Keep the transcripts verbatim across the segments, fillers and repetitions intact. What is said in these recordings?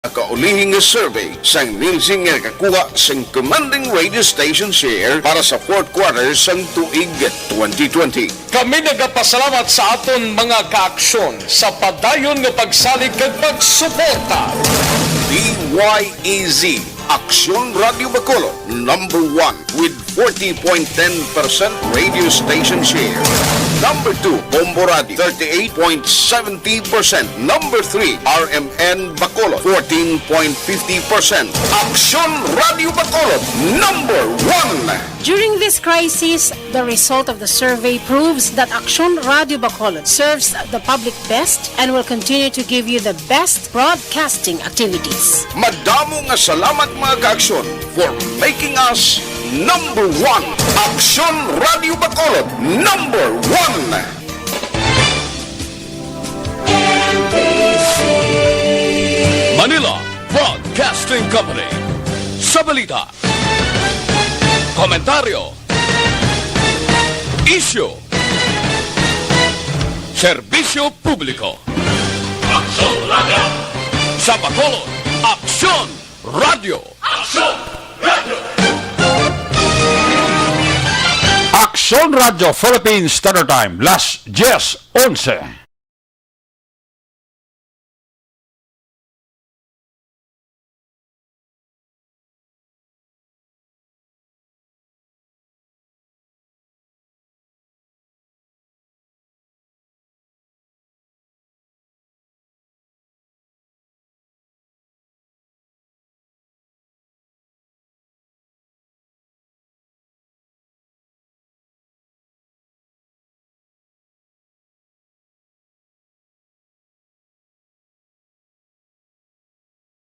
Kaulihi nga survey sang Nielsen nga nakakuha sang commanding radio station share para sa fourth quarter sang tuig twenty twenty. Kami nagapasalamat sa aton mga kaaksyon sa padayon nga pagsalig kag pagsuporta. D Y E Z, Aksyon Radio Bacolod, number one with forty point ten percent radio station share. Number two, Bombo Radio, thirty-eight point seventy percent. Number three, R M N Bacolod, fourteen point fifty percent. Aksyon Radio Bacolod, number one. During this crisis, the result of the survey proves that Aksyon Radio Bacolod serves the public best and will continue to give you the best broadcasting activities. Madamo nga salamat, mga kaaksyon, for making us number one. Aksyon Radio Bacolod, number one. Manila Broadcasting Company. Sa balita, komentaryo, isyu, serbisyo publiko. Aksyon Radio! Sa Bacolod, Aksyon Radio! Aksyon Radio! Aksyon Radio Philippines Standard Time, las diez onse.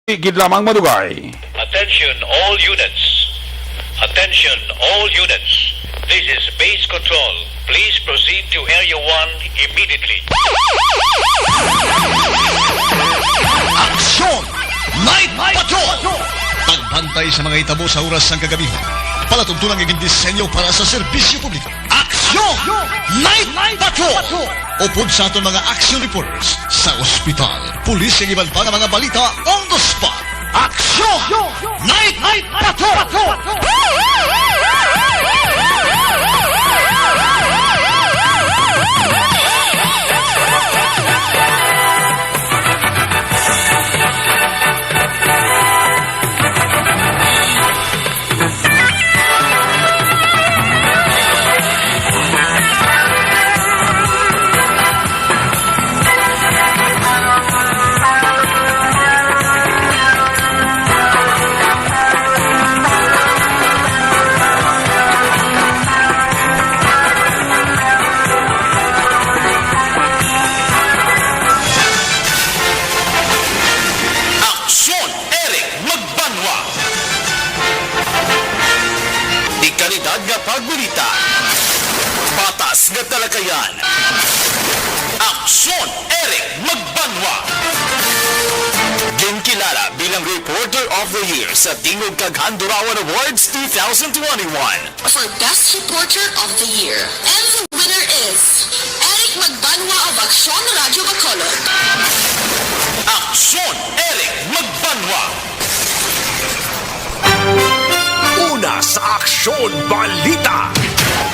Gid lamang madugay. Attention all units. Attention all units. This is base control. Please proceed to Area one immediately. Aksyon! Night Patrol! Pagbantay sa mga hitabo sa oras sang kagabihon. Palatuntunan nga gindisenyo para sa serbisyo publiko. Aksyon! Night Patrol! Upod sa aton mga action reporters sa ospital, pulis, kag iban pa nga mga balita on the spot. Aksyon! Night Patrol! Aksyon! Eric Magbanwa. Dekalidad nga pagbalita. Patas nga talakayan. Aksyon, Eric Magbanwa. Ginkilala bilang Reporter of the Year sa Tingog kag Handurawan Awards two thousand twenty-one. For Best Reporter of the Year. And the winner is Eric Magbanwa of Aksyon Radio Bacolod. Aksyon, Eric Magbanwa. Una sa Aksyon Balita.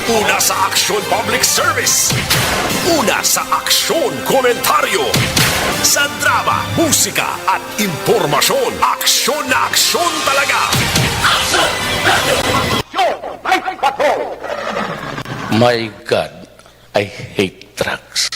Una sa Aksyon Public Service. Una sa Aksyon Komentaryo. Sa drama, musika, at impormasyon, aksyon na aksyon talaga. My God, I hate trucks.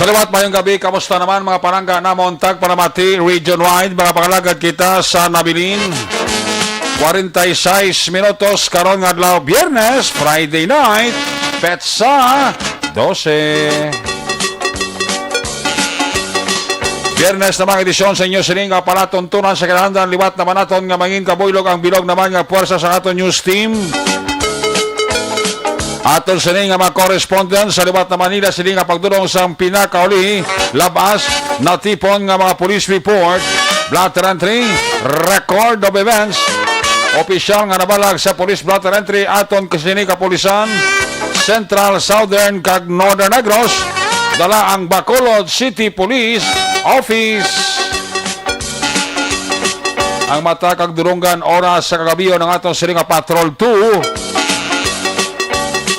Sa liwat, mayong gabi. Kamusta naman, mga palangga namon tagpalamati region-wide? Mga pangalagad kita sa nabilin. Forty-six minutos karon nga adlaw, Biyernes, Friday night, petsa dose. Biyernes naman edisyon sa inyo sining nga palatuntunan sa kinahanglan liwat naman naton nga mangin kabuylog ang bilog naman nga puwersa sa aton news team. Aton sini nga mga correspondent sa liwat na Manila, sini nga pagdulong sang pinakauli, labas, natipon nga mga police report, blotter entry, record of events, opisyal nga nabalag sa police blotter entry, aton sini kapulisan, Central, Southern, kag Northern Negros, dala ang Bacolod City Police Office. Ang mata kag dulonggan oras sa kagabion ang aton sini nga Patrol two.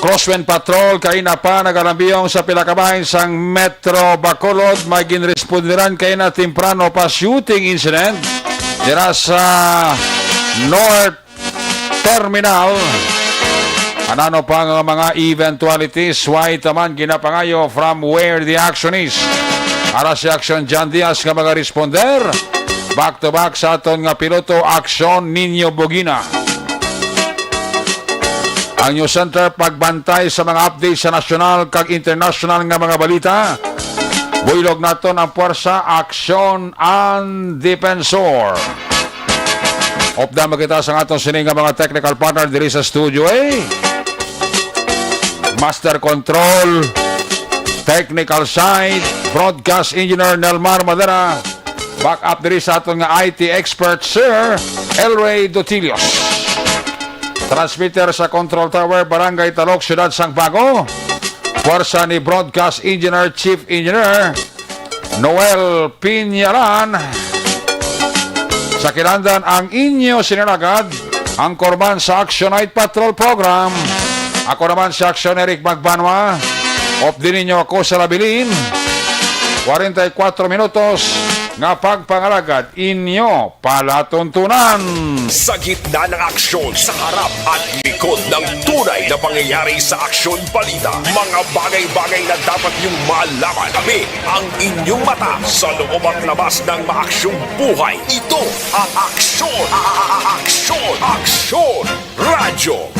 Crosswind Patrol kaina pa nagalambiyong sa pila ka bahin sang Metro Bacolod. May ginrespondiran kaina temprano pa shooting incident dira sa North Terminal. Anano pa nga mga eventualities? Why taman ginapangayo from where the action is? Ara si Action John Diaz nga mga responder. Back to back sa aton nga piloto, Action Nino Bugina. Ang News Center, pagbantay sa mga update sa nasyonal kag internasyonal nga mga balita. Buylog naton ang puwersa, Aksyon ang Depensor. Updan mo kita sa aton sini nga mga technical partner diri sa Studio A. Master Control, Technical Side, Broadcast Engineer Nelmar Madera. Back up diri sa aton nga I T expert, Sir Elray Dotilios. Transmitter sa Control Tower, Barangay Talok, Siyudad sang Bago. Puwersa ni Broadcast Engineer, Chief Engineer Noel Piñaran. Sa kinahanglan ang inyo sinalagad, ang korman sa Action Night Patrol Program. Ako naman si Action Eric Magbanwa. Updi ninyo ako sa labilin. Kwarenta y kuatro minutos nga pagpangalagad inyo palatuntunan. Sa gitna ng aksyon, sa harap at likod ng tunay na pangyayari sa Aksyon Balita, mga bagay-bagay na dapat niyong malaman. Kami ang inyong mata sa loob at labas ng maaksyong buhay. Ito ang Aksyon, a-, a-, a-, Aksyon, Aksyon Radyo.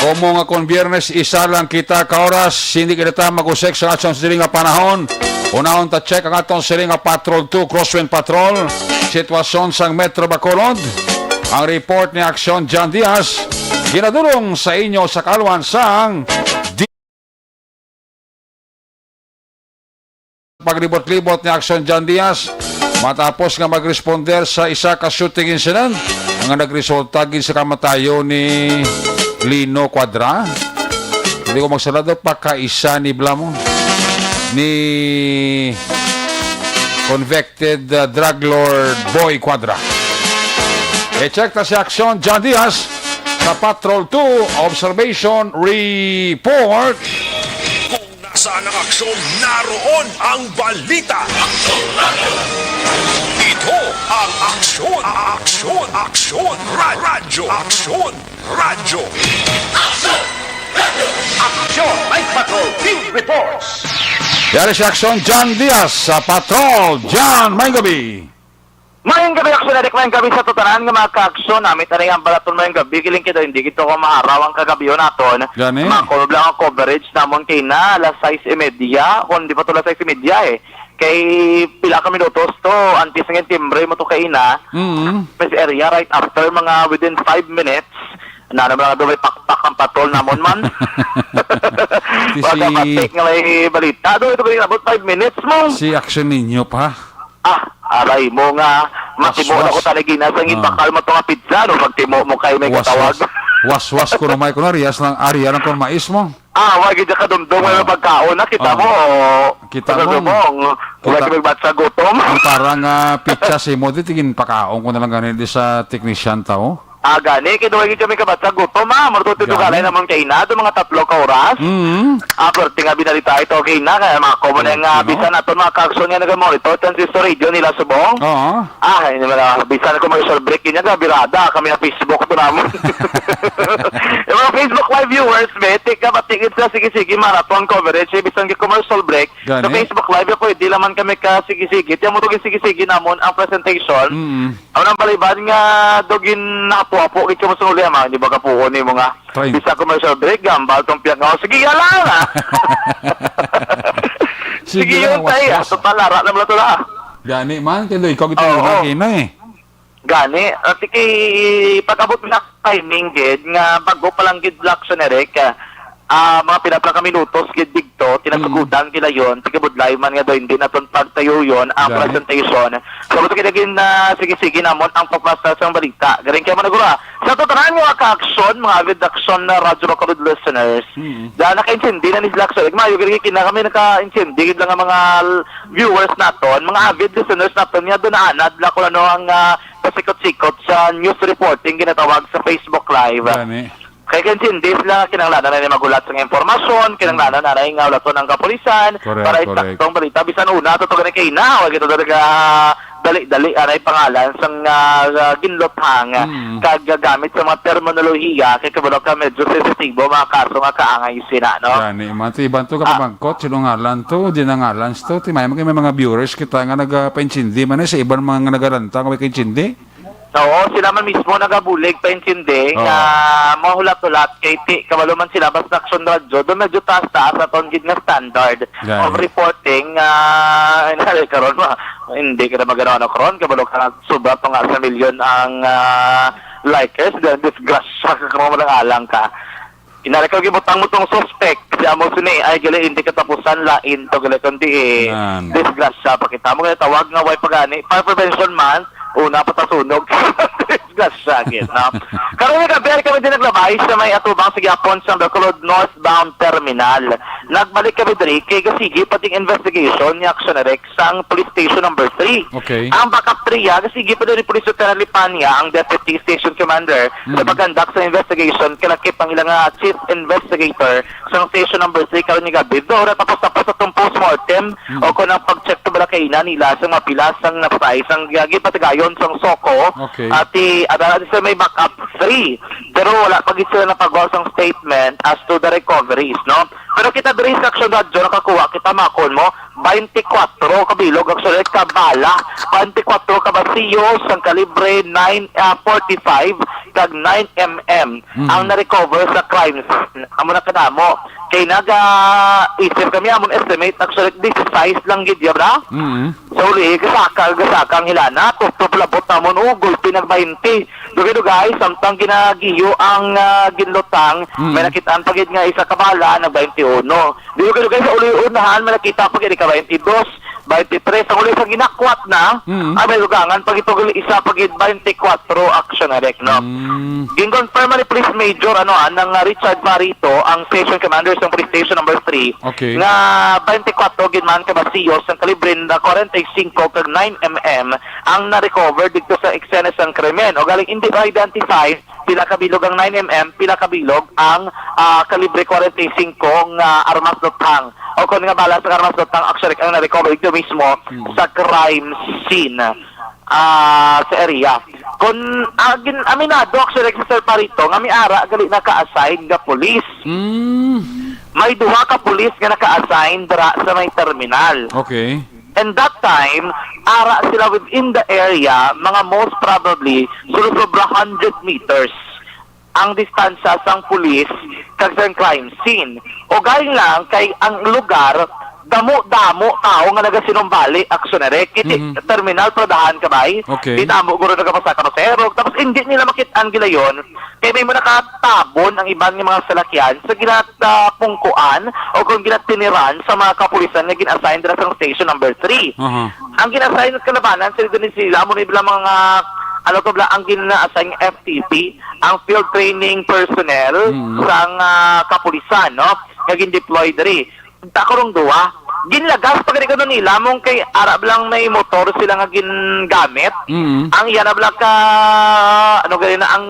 Komo nga kon Biyernes, isa lang kita ka oras, hindi kita mag-usik sa aton siling nga panahon. Unahon ta check ang aton siling nga Patrol two, Crosswind Patrol. Sitwasyon sang Metro Bacolod. Ang report ni Aksyon John Diaz, ginadulong sa inyo sa kalwan sang paglibot-libot ni Action John Diaz matapos nga magresponder sa isa ka shooting incident nga nagresulta gid sa kamatayon ni Lino Cuadra. Hindi ko magsalado pa ka isa ni Blamo ni convicted, uh, drug lord Boy Cuadra. I-check ta si Action John Diaz sa Patrol two Observation Report. Nasaan ang aksyon? Naroon ang balita. Ito ang aksyon, aksyon, aksyon, ra-, radyo, aksyon, radyo. Aksyon, Night Patrol Team Reports. Yari si Aksyon John Diaz sa Patrol. John, may gabi. Maayong gabi, Action Eric. Maayong gabi sa tutanan nga mga ka-aksyon. Namit na rin ang balaton maayong gabi. Kiling kita, hindi kita ko maaraw ang kagabi naton. Gani. Makulog lang ang coverage namon kay na alas sais y media. Kung di pa to alas sais y media eh. Kay pila ka minutos to. Antes nga timbre mo to kay na. Mm. First area right after mga within five minutes. Na naman nga doon may pakpak ang patrol namon man. Di si Wala ka pa-check nga may balita. Doon ito kanina about five minutes mo. Si Action ninyo pa. Ah, aray mo nga, matimo na ko Was-was. Talaga na sa Ah. Bakal mo to nga pizza, no? Pagtimo mo kay may katawag. Was-was. Was-was ko na may kunwari, yas lang, ari, alam ko mais mo. Ah, wag gid ka dumdum nga Ah. Pagkaon na, kita Ah. Mo, oh. Kita Ano mo. Dumong, wag Kita. Gid magbat sa gutom. Ang parang, ah, pizza si mo, di tigin pakaon ko na lang gani di sa technician tao. Ah, gani, kay duha gid kami kabatsag gutom, ah. Murag to Gani. Tinugalay naman kay na, to mga tatlo ka oras. Mm. Ah, perti nga binalita ito kay na, kaya mga common Perti, nga no? Bisan naton mga kaagsoon nga naga-monitor, transistor radio nila subong. Oo. Ah, hindi mo na, bisan commercial break, yun nga, birada, kami ang Facebook to naman. Yung mga Facebook Live viewers, be, tika, batikid sa sige-sige, marathon coverage, eh, bisan ka commercial break, Gani. Sa Facebook Live, pwede naman kami ka sige-sige. Tiyan mo to sige-sige namon ang presentation. Mm. Ang nang balibad nga do gin-, na-, Puapo gid ka mo sa uli, ama, hindi ba kapuon ni mo nga? Try. Bisa commercial break, gambal tong piyak nga. Sige, yala na. Sige Sige, lang, yun, tay. Waswas. Total, ara na mo to na. Gani man, kay ikaw gid Oo. Lagi na eh. Gani, at kay pag-abot na timing gid nga bago pa lang gid, Lakson, Eric, ah, ah, mga pila pa lang ka minutos gid digto, tinasugutan Mm. kila yon, tigabudlay man nga daw hindi naton pagtayo yon ang Gani. Presentation. So, gusto kita gin, ah, sige-sige namon ang pagpasa sang balita. Galing kay Managura. Sa totonan nga ka-aksyon, mga avid aksyon na Radyo Bacolod listeners, Mm. da nakaintindi na ni Lakson. Maayo gid kina kami nakaintindi gid lang ang mga l-, viewers naton, mga avid listeners naton nga doon naanad la kung ano ang, ah, pasikot-sikot sa news reporting ginatawag sa Facebook Live. Gani. Kay kaintindi sila nga kinahanglanan na ni magulat sang impormasyon, kinahanglanan na ni nga ulaton ang kapulisan, Correct, para correct. Eksaktong balita. Bisan una, totoo gani kay na, wag ito talaga dali-dali, anay pangalan sang, ah, ah, ginluthang, Mm. kag gamit sa mga terminolohiya, kay kabalo ka medyo sensitibo mga kaso nga kaangay sina, no? Gani, man, ti iban to Ah. kapamangkot, sino ngalan to, di na ngalan to, ti may mga, may mga viewers kita nga nagapaintindi man eh, sa iban mga nga nagalantang, may kaintindi. Oo, sila man mismo nagabulig paintindi Oo. nga mahulat-hulat kay ti, kabalo man sila basta Aksyon Radyo, do medyo taas-taas aton gid nga standard Gani. of reporting, ah, inali karon ma-, hindi ka na magano-ano karon, kabalo ka nga sobra pa nga sa milyon ang, ah, likers, then disgrasya ka kung walang alang ka. Inali ka, gibutang mo tong suspect, si amo sini, ay gali, hindi katapusan, lain to, gali, kundi eh, Nan. disgrasya pa kita. Mo gani tawag nga, way pagani, fire prevention man, una pa ta sunog. Disgrasya, gid, no? Karon nga gabi, kami din naglabay sa may atubang sa gyapon sa Bacolod northbound terminal. Nagbalik kami diri kay gasigi pa ding investigation ni Action Rec sang Police Station number three. Okay. Ang backup three, ah, gasigi pa diri Police Lieutenant Lipania, ang Deputy Station Commander, sa Mm. pag-conduct sa investigation, kalakip ang ilang, ah, Chief Investigator sa Station number three karon nga gabi. Do, wala tapos-tapos atong postmortem Mm. o kung ang pag-check to bala kay ina nila sa mga pilas ang napatay, sang gagi patigayon sang Soko. Okay. At i-, at, at sa may backup three. Pero wala pa gid sila napagawa sang statement as to the recoveries, no? Pero kita diri sa Action Radyo, nakakuha kita, makon mo, twenty-four ka bilog, actually, ka bala, twenty-four ka basiyo, sang kalibre nine, ah, forty-five, kag nine M M Mm. ang na-recover sa crime scene. Amo na kanamo. Kay naga-isip kami, amon estimate, actually, disisais lang gid, ya, bra? Mm. Sa uli, gasaka, gasaka ang hilana, tutup labot namon, ugol, pinag-twenty. Dugay-dugay, samtang ginagiyo ang, ah, ginlutang, Mm. may nakitaan pa gid nga isa ka bala, nag-twenty-uno. Dugay-dugay sa uli unahan, may nakita pa gid ka twenty-dos, twenty-three. Sa uli sa ginakwat na, Mm. ah, may lugangan pa gid, isa pa gid, twenty-four action arrest, no? Mm. Gin-confirm ni Police Major, ano, ah, nang, ah, Richard Marito, ang station commander sa Police Station number three, Okay. nga twenty-four gid man ka basiyo sa kalibre na forty-five kag nine M M ang na-recover dito sa eksena sang krimen. O galing hindi pa identified pila ka bilog ang nine M M, pila ka bilog ang, ah, kalibre forty-five nga armas lutang. O kung nga bala sa armas lutang, actually, ang na-recover dito mismo Hmm. sa crime scene, ah, sa area. Kung, ah, gin-, aminado, actually, si Sir Parito, nga may ara gali naka-assign nga pulis. Hmm. May duha ka pulis nga naka-assign dira sa may terminal. Okay. And that time, ara sila within the area, mga most probably, sulosobra hundred meters ang distansya sang pulis kag sang crime scene. O galing lang kay ang lugar, damo-damo tao nga nagasinumbali, aksyon na rin. Kiti Mhm. terminal, pradahan ka bay? Okay. Di damo guro nagapasa karosero. Tapos hindi nila makit-an gilayon kay may mga nakatabon ang iban nga mga salakyan sa ginat-, ah, pungkuan o kung ginatiniran sa mga kapulisan nga gin-assign dira sa station number three. Aha. Ang gin-assign sa kalabanan, sila din sila, amo ni bilang mga, ano to, bla, ang gin-assign F T P, ang field training personnel Mm. sang, ah, kapulisan, no? Nga gin-deploy diri. Takurong duwa. Ginlagas pa gani kuno nila, mong kay ara lang may motor sila nga gingamit. Mm. Ang iya na bala ka, ano gani na, ang,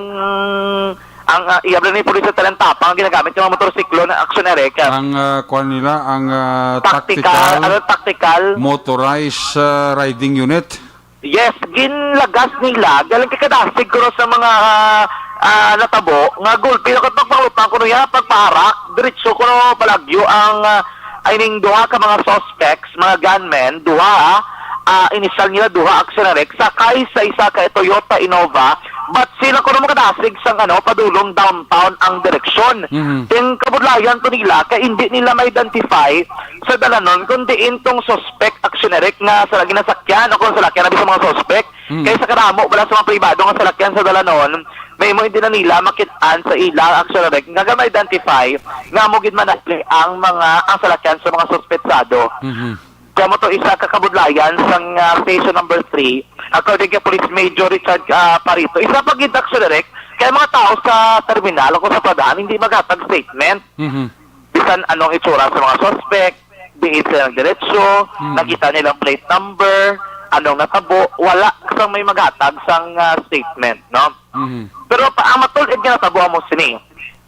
ang, ah, iya bala ni Pulis sa Talentapang, ang ginagamit yung mga motorsiklo na action na reka. Ang, ah, kuwan nila, ang, ah, Tactical, tactical ano, tactical? Motorized, ah, riding unit. Yes, ginlagas nila. Galing kay kadasig kuno sa mga, ah, ah, natabo nga gulpi na kung pagpangutang kuno yan, pagpaharak, diretso kuno palagyo ang, ah, ay ning duha ka mga suspects, mga gunmen, duha, ah, inisyal nila duha, action na rek, sakay sa isa ka Toyota Innova, But sila kuno makadasig sang, ano, padulong downtown ang direksyon. Mhm. Ang kabudlayan to nila kay hindi nila ma-identify sa dalanon kung diin tong suspect, action direct, nga sa ginasakyan o kung salakyan na sa mga suspect. Mm. Kay sa kadamo bala sa mga pribado nga salakyan sa dalanon, may mo hindi na nila makit-an sa ila, action direct, nga ma-identify nga amo gid manali ang mga, ang salakyan sa mga suspetsado. Mhm. Kamo to isa ka kabudlayan sang, ah, station number three. According kay Police Major Richard, ah, Parito, isa pa gid, action direct, kay mga tao sa terminal o sa padahan hindi maghatag statement. Mhm. Bisan anong itsura sa mga suspect, diin sila nagdiretso, Mhm. nakita nilang plate number, anong natabo, wala sang may maghatag sang, ah, statement, no? Mhm. Pero pa, ang matul-id nga natabo amo sini.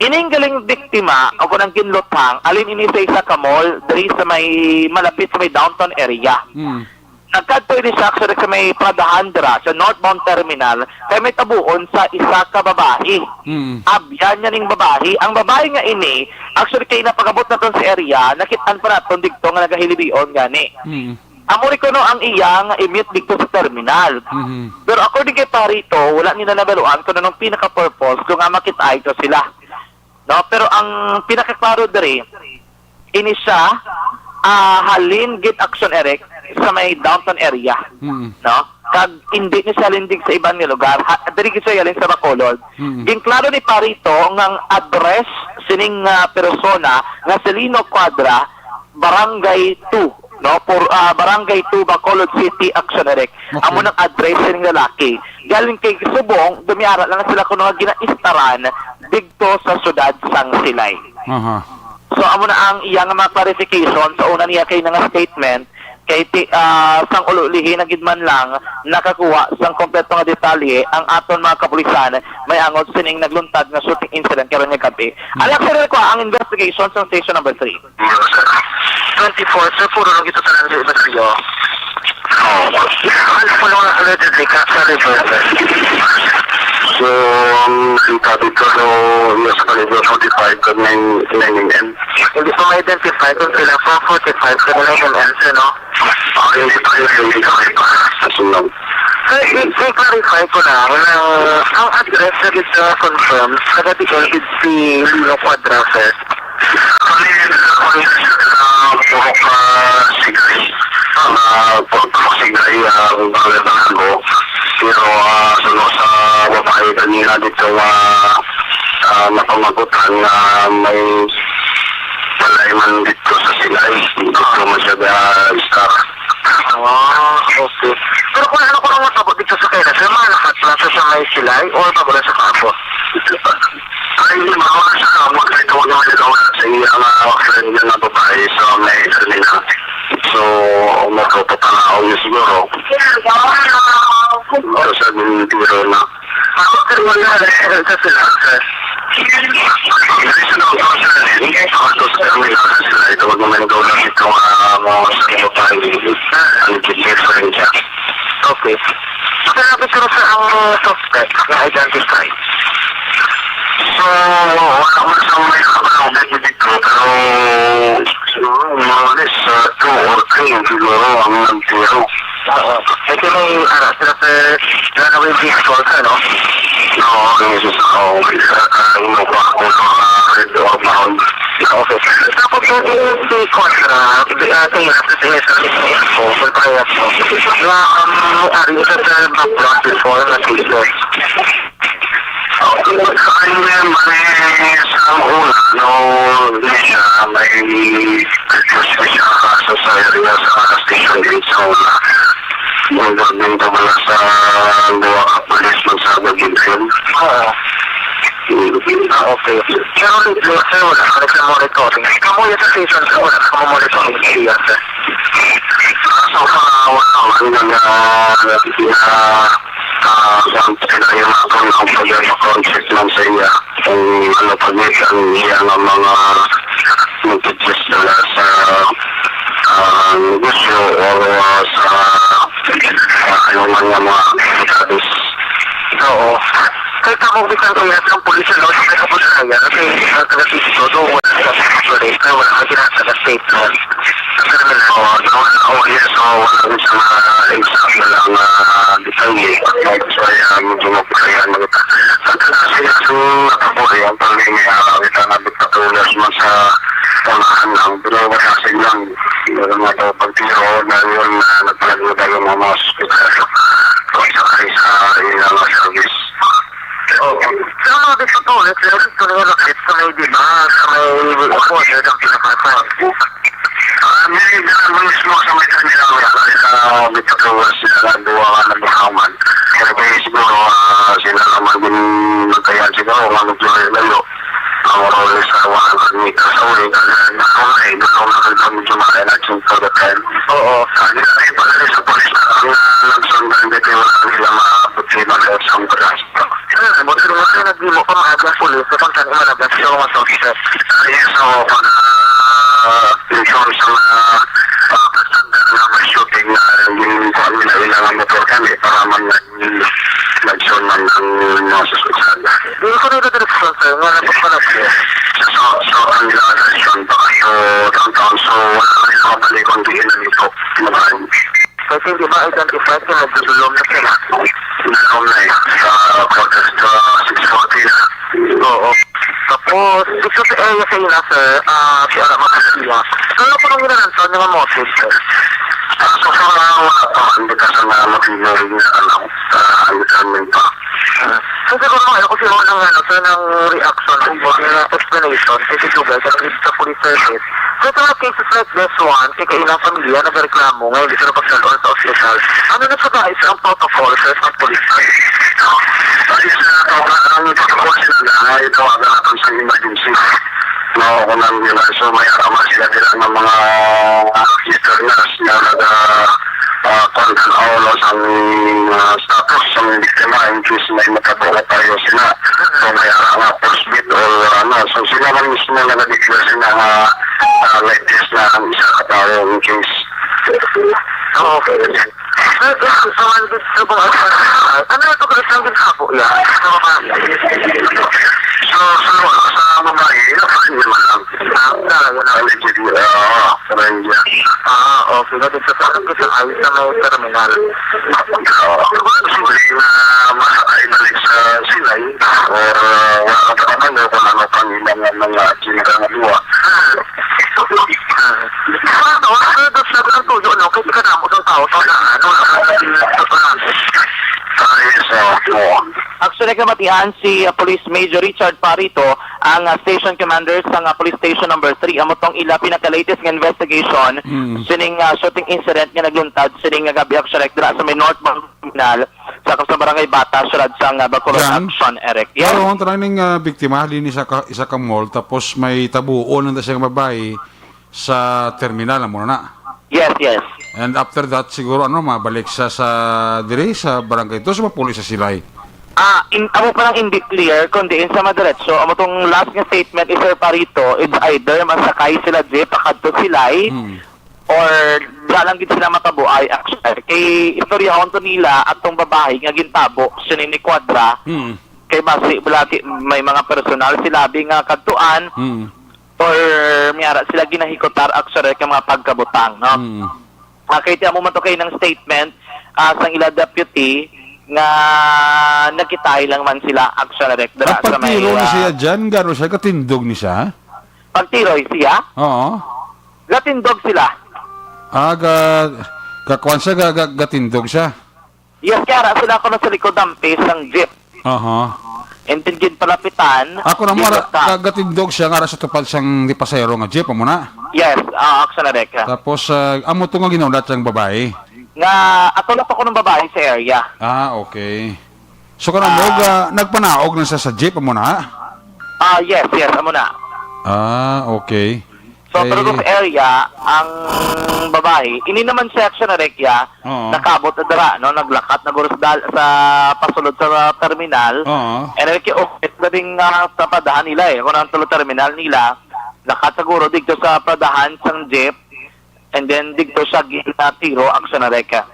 Ining galing biktima o kung ang ginluthang, alin ini sa isa ka mall diri sa may malapit sa may downtown area. Mhm. Nagkadto ini siya actually sa may Pradahan dira sa northbound terminal kay may tabuon sa isa ka babayi. Mhm. Abyan niya ning babayi. Ang babayi nga ini, actually kay napagabot naton sa area, nakit-an pa naton digto nga nagahilibion gani. Mhm. Amo rin kuno ang iya nga imit dito sa terminal. Mhm. Pero according kay Parito, wala nila nabaluan kung anong pinaka-purpose kung nga makit-ay to sila. No? Pero ang pinakaklaro diri, ini siya, ah, halin gid action direct sa may downtown area. Mhm. No? Kag hindi ni siya lindig sa iban nga lugar. Ha, diri gid siya halin sa Bacolod. Mhm. Ginklaro ni Parito nga ang address sining, ah, persona nga si Lino Cuadra, Barangay two, no? Por, ah, Barangay two, Bacolod City, action direct. Okay. Amo nang address sining lalaki. Galing kay subong, dumiara lang sila kuno nga ginaistaran didto sa siyudad sang Silay. Aha. So, amo na ang iya nga mga clarification sa una niya kay nga statement, kay ti, ah, sang ulo lihi na gid man lang nakakuha sang kompleto nga detalye ang aton mga kapulisan may angod sining nagluntad nga shooting incident karon nga gabi. Hmm. Ang action ko ang investigation sa station number three. Twenty-four, sir, puro lang ito sa Nando Ibasayo. Ano po nung allegedly ka sa revolver? So, ang nakita dito, no, yung sa kalibre forty-five at nine, nine M M. Hindi pa ma-identify kung sila po, forty-five at nine M M, sir, no? Ah, hindi pa yun, hindi pa, hindi pa. Sa sunod. Sir, i-, i-clarify ko lang na ang address na dito confirm, taga Bicol, si Lino Cuadra, sir. Kami, kami, ah, puro ka sigay. Ah, puro ka sigay, ah, ang pangalan ko. Pero, ah, suno sa babae kanina dito, ah, ah, napamagutan na may balay man dito sa Silay. Dito man siya, ah, star. Ah, okay. Pero kung ano ko lang matabo dito sa kailan, sir, mga lahat lang sa, sa may Silay or bago lang sa Kaabot? Ay, hindi, mawala sa Kaabot. Kaya tawag naman ito sa iya, ang, ah, friend niya na babae sa may terminal. So, magpapanaon niya siguro. Pero sa tiro na. Ako, sir, wala na, sir, sa sila, sir. Hindi sila, sir, hindi sa terminal sila. Ito, wag naman daw lang ito, ah, mga sa babae. Ang different siya. Okay. Sir, sabi, sir, sa ang suspect na identify? So, wala man sa may kapalang dito, pero siguro, more or less, ah, two or three, siguro, ang nagtiro. Oo. Ito may, ah, sila, sir, runaway vehicle, sir, no? No, ang isa sa, oh, isa ka, ano ba, kung mga red or brown. Okay. Tapos, sir, yung si Contra, ah, kaya sa, sa, sa, sa, sa, nga, um, may ari sa, sir, background before na case, sir. Ang kanya, may sa una, no, hindi siya, may previous siya kaso sa area sa station din sa una. Yung gagawin ko pala sa dua ka police man sa Bugidon. Oo. Hmm. Ah, okay. Pero dito, sir, wala ka rin sa monitoring. Ikaw mo yung sa station, sir, wala ka mo monitoring sa iya, sir. Ah, so far, wala naman na, na, na, ah, sa, sa, ang pag-contact lang sa iya. Kung ano pa niya, ang iya nga mga nagtitest nila sa, ah, negosyo o, ah, sa, ah, ano man nga mga aktibidades. Oo. Kay kamo bisan kaya sa pulis, ano, sa kapag-aya, kasi, ah, taga Sitio, doon wala sa police, wala ka ginasa na statement. Sa terminal. Oo, so, oh, yes, so, wala ko sa mga exact na lang, ah, detalye. Kaya, medyo magpakaya, mga Nga daw pagtiro na yun na nagpalagyo daw yung mga, mga ospital. Pagsakay sa ilang mga service. Okay. Sa mga gusto po, let's say, gusto nila, sa may, di ba, sa may border ng pinakasal. Ah, may dala mo mismo sa may terminal, wala ka sa may patuwas na duwa nga nagbahaman. Kaya kaya siguro, ah, sila naman din magkaya siguro, nga medyo layo. Ang oras sa one hundred meters away, kaya gusto na eh, gusto na medyo makaya na yung pagkakain. Oo. Ah, di na kayo pala sa polis na ang, ah, nagsundan, di kayo wala nila maabot sa ibang sa mga. Hmm, buti nga kayo naghimo pa maaga ang pulis, na kung saan imanagas yung mga suspect. Ah, yes, oo, pag, ah, in terms sa mga, ah, pagtanda na may shooting na yung kami na ilangan motor kami para man nag-, nag-show man ang mga suspect sa. Hindi ko na ito direksyon, sir, nga napagpanap ko. So, so, ang nila direksyon pa kayo downtown, so, wala na yung mga balik kung di na dito. Maraming. Kasi hindi ma-identify kung nagdudulom na sila. Dulom na eh. Sa quarters to six forty na. Oo. Tapos, dito sa area sa ila, sir, ah, si Ara Makasia. Ano po nung ginanansan yung motive, sir? Ah, so far, ah, wala pa man. Hindi ka sa mga motive na rin na, ano, ah, determine pa. Ah. So, siguro, ano, kung sino nang, ano, sir, ng reaction, kung baga na explanation, kasi sugay, sa, sa police service. So, sa mga cases like this one, kay kailang pamilya nagareklamo nga hindi sila pagdalon sa ospital. Ano na sa guys ang protocol, sir, sa police? Police na to, ang protocol sila na, ito ang aton sa emergency. No, kung nang yun, so may arama sila, sila ng mga, ah, sister nurse na naga, ah, kwan, tanaw, no, sa, ah, status sa biktima in case may matabo na tayo sila. So, may ara nga first beat or ano. So, sila man mismo na nag-declare sila nga, ah, like this na ang isa ka tawo in case. Oo, okay. Sir, sir, sa mga gusto kong ano, ano ito ka isang ginhabo yan? Sa mga So, sa, sa babae, yun, sa kanya man lang. Ah, talaga na. Allegedly, oo, sa kanya. Ah, okay. Kasi sa parang gusto ayos na may terminal. Oo. Siguro, posible na masakay balik sa silay or, uh, wala ka pa man kung ano pang ilang mga ginagawa. Ano, ano, ano, sabi ng tuyo, no? Kasi kanamo ng tao, tao na, ano, ano, ano, ano, ano. Ah, yes, oo. Actually, kamatian si, uh, Police Major Richard Parito, ang, uh, station commander sa nga Police Station Number Three. Amo tong ila pinaka-latest nga investigation Mm. sining, uh, shooting incident nga nagluntad sining nga gabi, actually, dira sa may northbound terminal sa, sa Barangay Bata, siyudad sa, uh, Bacolod. Jan? Action, Eric. Yes. Pero ang training, uh, biktima, halin ni sa ka-, isa ka mall, tapos may tabuon na siya nga babae sa terminal, amo na. Yes, yes. And after that, siguro, ano, mabalik sa, sa diri, sa barangay to, sa mapuli sa silay. Ah, in, amo pa lang hindi clear kung diin sa madiretso. Amo tong last nga statement ni Sir Parito, it's Hmm. either masakay sila jeep pakadto silay, Hmm. or diha lang gid sila matabuay. Actually, kay istoryahon to nila atong babae nga gintabo sini ni Quadra. Hmm. Kay basi, balaki, may mga personal sila bi nga kadtuan. Hmm. Or may ara sila ginahikutar, actually, ka mga pagkabutang, no? Mm. Ah, kay ti amo man to kay nang statement, ah, sang ila deputy nga nagkitahi lang man sila, actually, dira sa may, Nagpagtiro ni ah, siya dyan, gano siya, gatindog ni siya? Pagtiroy siya? Oo. Gatindog sila. Ah, ga-, gakuan siya, ga-, ga-, gatindog siya. Yes, kaya ara sila kuno sa likod dampi sang jeep. Aha. And then, ginpalapitan, Ako na mo, ara, ginluta. Ga-, gatindog siya nga ara sa tupad sang di pasahero nga jeep, amo na? Yes, ah, action na, Rek. Tapos, ah, amo to nga ginulat sang babae? Nga, ato na pa ko ng babae sa area. Ah, okay. So, kana mo, Ah. ga-, nagpanaog na siya sa jeep, amo na? Ah, yes, yes, amo na. Ah, okay. So, Kay pero sa area, ang babae, ini naman section na rekya, Oo. nakabot na dira, no? Naglakat na guro sa dal-, sa pasulod sa terminal. Oo. And then, kay office na din nga sa padahan nila, eh. Kung ang tulo terminal nila, lakat siguro dito sa padahan sang jeep, and then dito siya ginatiro, action na rekya.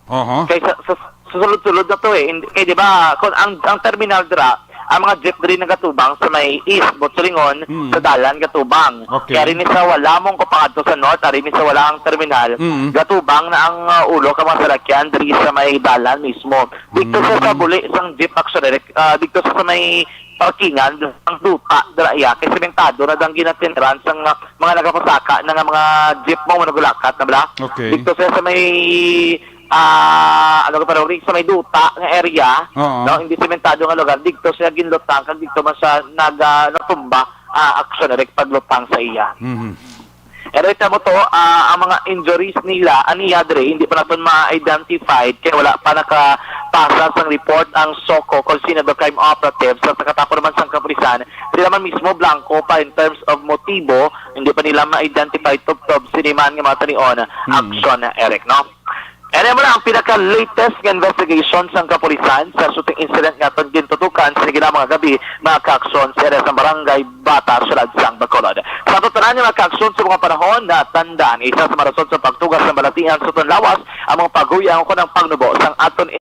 Oho. Kay sa, sa, sa sulod-sulod na to, eh. Hindi, kay, di ba, kung ang, ang terminal dira, Ang mga jeep diri nagatubang sa may East Botsolingon, Mm. sa dalan gatubang. Okay. Kaya rin sa Walamong ko pangadto sa North, ari ni sa Walang Terminal, Mm. gatubang na ang, ah, ulo ka mga salakyan diri sa may dalan mismo. Dito sa, sa Mm. buli sang jeep, actually, ah, dito sa, sa may parkingan, ang duta, dira iya, kay sementado na dang ginatiniran sang, ah, mga nagapasaka na nga mga jeep mo, manugulakat na bala. Okay. Dito sa, sa may ah, ano ka pa, Rory, sa may duta nga area, Oo. no, hindi sementado nga lugar, dito siya ginlutang, kag dito man siya nag-, ah, natumba, ah, action direct paglutang sa iya. Mhm. Pero ita mo to, ah, ang mga injuries nila, aniya dire, hindi pa naton ma-identified, kay wala pa nakapasa sang report ang SOCO, kung sino the crime operative, sa katapos naman sang kapulisan, sila man mismo blanco pa in terms of motibo, hindi pa nila ma-identify tubtob sini man nga mga tanion, Hmm. action, Eric, no? Ano mo na ang pinaka-latest nga investigation sang kapulisan sa shooting incident nga aton gintutukan sa ginamang gabi, mga kaaksyon, sa area sa Barangay Bata, Siyudad sang Bacolod. Sa aton tanan nga mga kaaksyon sa mga panahon, natandaan, isa sa mga rason sa pagtugas ng balatian sa aton lawas, ang mga paguyang o kunang pagnubo sang aton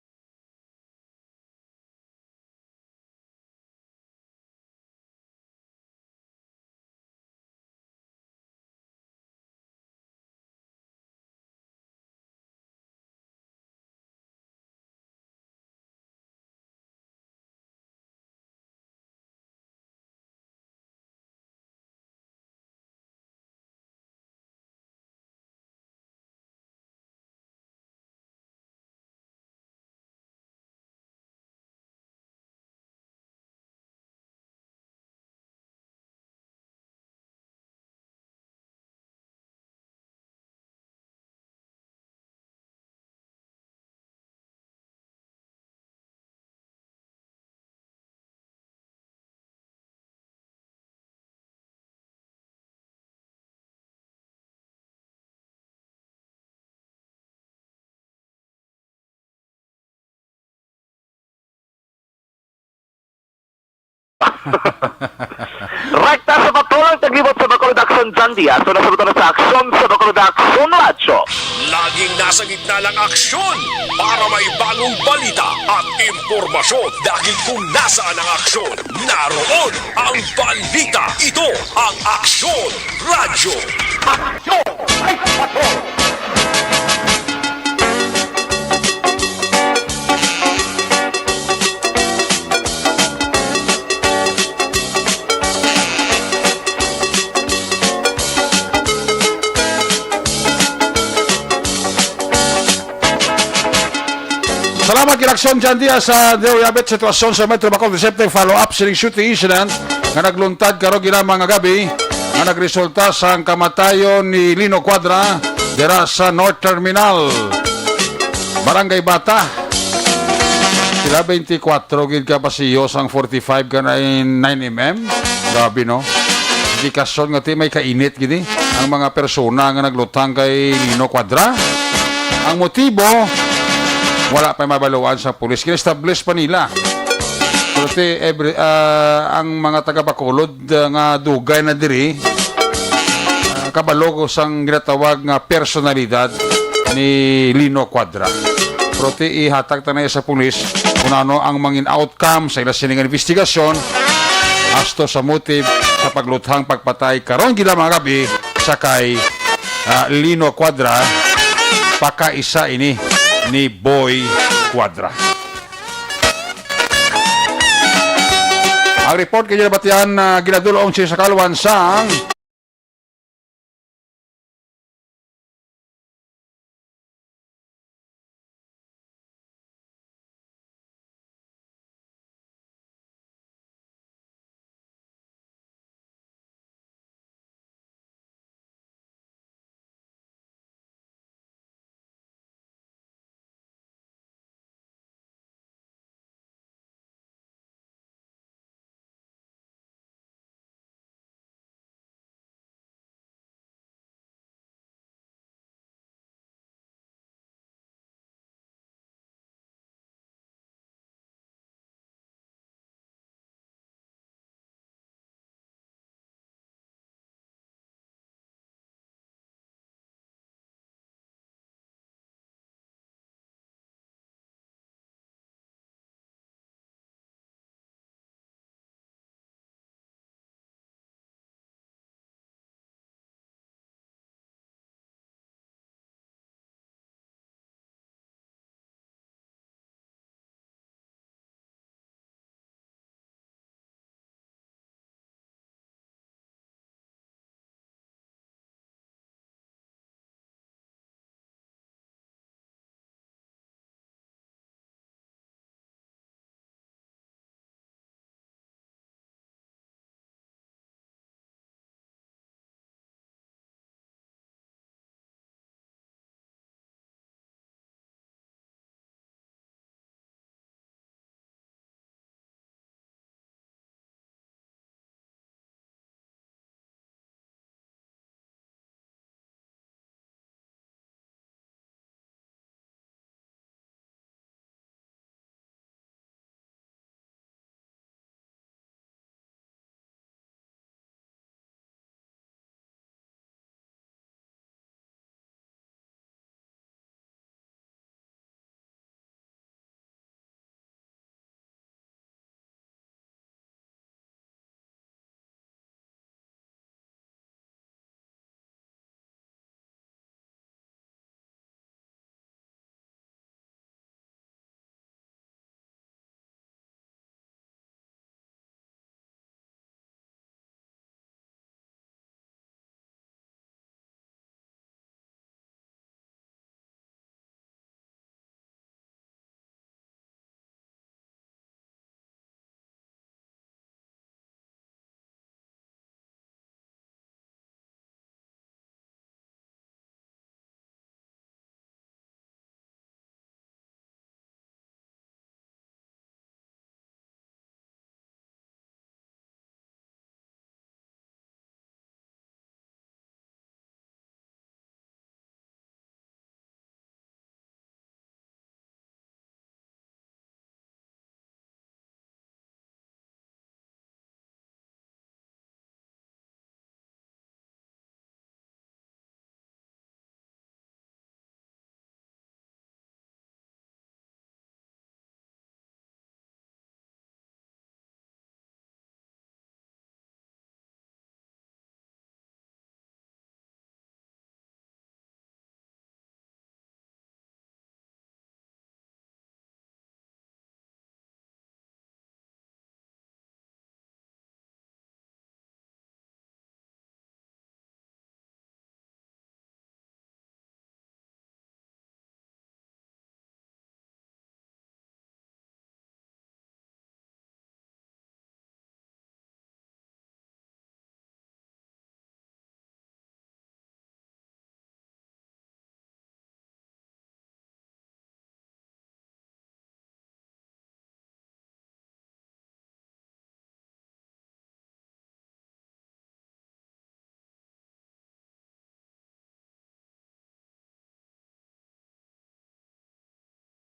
Rekta sa patulang taglibot sa Bacolod Action, John Diaz. So, nasagutan na sa aksyon sa Bacolod Action Radyo. Laging nasa gitna ng aksyon para may bagong balita at impormasyon. Dahil kung nasaan ang aksyon, naroon ang balita. Ito ang Aksyon Radyo. Aksyon! Ay, aksyon! Salamat, Kinaksyon John Diaz, sa Deo Yabit, sitwasyon sa Metro Bacolod. Siyempre, follow-up sining shooting incident nga nagluntad karon ginamang nga gabi nga nagresulta sa kamatayon ni Lino Cuadra dira sa North Terminal, Barangay Bata. Sila twenty-four gid ka basiyo sang forty-five ka nine M M. Grabe, no? Indikasyon nga ti may kainit gid, eh, ang mga persona nga naglutang kay Lino Cuadra. Ang motibo, wala pa mabaluan sa pulis. Kina-establish pa nila. Pero ti, every, ah, ang mga taga Bacolod, ah, nga dugay na diri, ah, kabalo ko sang ginatawag nga personalidad ni Lino Cuadra. Pero ti ihatag ta na sa pulis kung ano ang mangin outcome sa ila sining investigasyon asto sa motive sa pagluthang pagpatay karon gila mga gabi sa kay, ah, Lino Cuadra, pakaisa ini ni Boy Cuadra. Ang report kay nabatian na ginadulong siya sa kalwan sang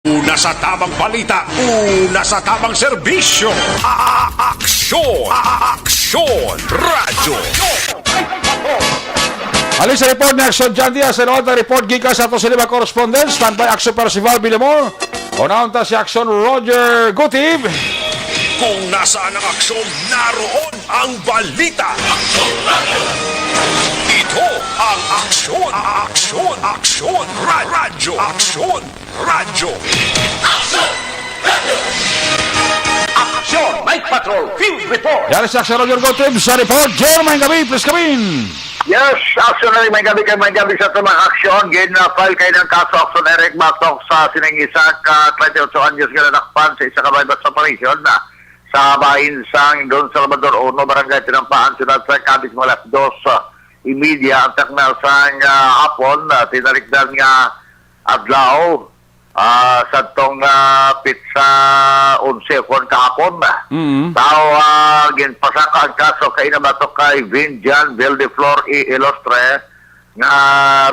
Una sa tamang balita, una sa tamang serbisyo. A-, a-, aksyon, a-, a-, aksyon, radyo. Ali sa report ni Aksyon John Diaz, sa report gikan sa ato sila mga correspondent, standby Aksyon Percival Villamor. Unahon ta si Aksyon Roger Gutib. Kung nasaan ang aksyon, naroon ang balita. Ito ang aksyon, aksyon, aksyon, ra-, radyo, aksyon, radyo. Aksyon! Night Patrol Field Report! Yari si Aksyon Roger Gutib sa report. Jer, maayong gabi, please come in. Yes, Aksyon Eric, maayong gabi kay maayong gabi sa aton mga aksyon. Gin-file kay ng kaso Aksyon Eric batok sa sining isa ka twenty-eight anyos nga nadakpan sa isa ka buy-bust operation na sa bahin sang Don Salvador Uno, Barangay Tinampaan, Siyudad sa Cadiz, mga alas dos, ah, imedya ang takna sang, ah, hapon, ah, tinalikdan nga adlaw, ah, sadtong, ah, pitsa onse kon kahapon. Mm. Tao, ah, ginpasaka ang kaso kaina batok kay Vinjan Vildeflor E. Ilustre, nga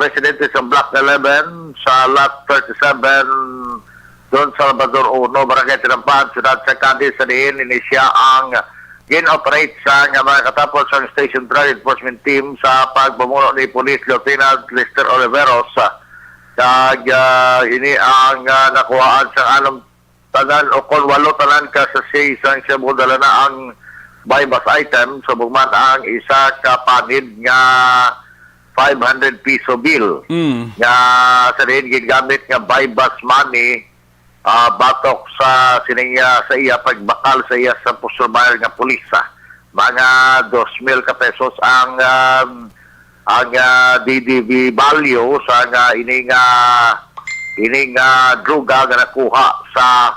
residente sa Block eleven sa Lot thirty-seven, Don Salvador Uno, Barangay Tinampaan, Siyudad sa Cadiz, sa diin ini siya ang gin-operate sa nga mga katapos ang Station Drug Enforcement Team sa pagpamuno ni Police Lieutenant Lester Oliveros. Kag, ah, ini ang, ah, nakuhaan sa anong tanan o kon walo tanan ka sachet sang shabu, dala na ang buy-bust item, subong man ang isa ka panid nga five hundred piso bill Mm. nga sa diin gingamit nga buy-bust money, ah, batok sa sining, ah, sa iya pagbakal sa iya sa surveyor nga pulis, ah. Mga dos mil ka pesos ang, ah, ang, ah, D D V value sa nga ining, ah, ining, ah, droga nga nakuha sa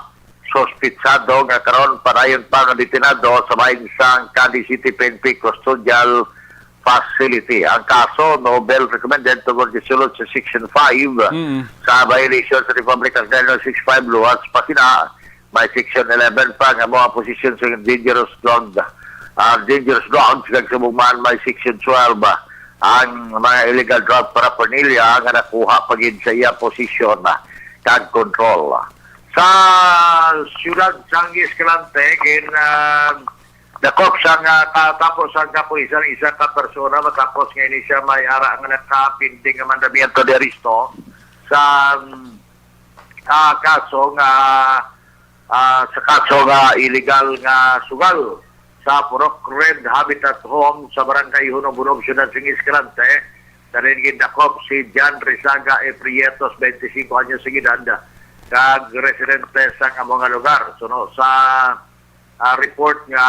suspitsado nga karon padayon pa nga detenado sa bahin sang Cadiz City P N P Custodial Facility. Ang kaso, no bail recommended tungod gisulod sa Section five Mm. sa violation sa Republic Act nine oh six five, luwas pa sina may Section eleven pa nga mga possession sa dangerous drug, ah, dangerous drugs, kag subong man may Section twelve, ah, ang mga illegal drug paraphernalia nga nakuha pa gid sa iya posisyon, ah, kag control. Sa siyudad sang Escalante, gin, ah, dakop sang, ah, katapos ang kapulisan isa ka persona matapos nga ini siya may ara nga nakapinding nga mandamiento de arresto sa, ah, kaso nga, ah, sa kaso nga illegal nga sugal sa Purok Red Habitat Home sa Barangay Hunob-Hunob, Siyudad sang Escalante. Sa diin gindakop si John Rizaga E. Prietos, twenty-five anyos ang edad, kag residente sang amo nga lugar. Suno sa, ah, report nga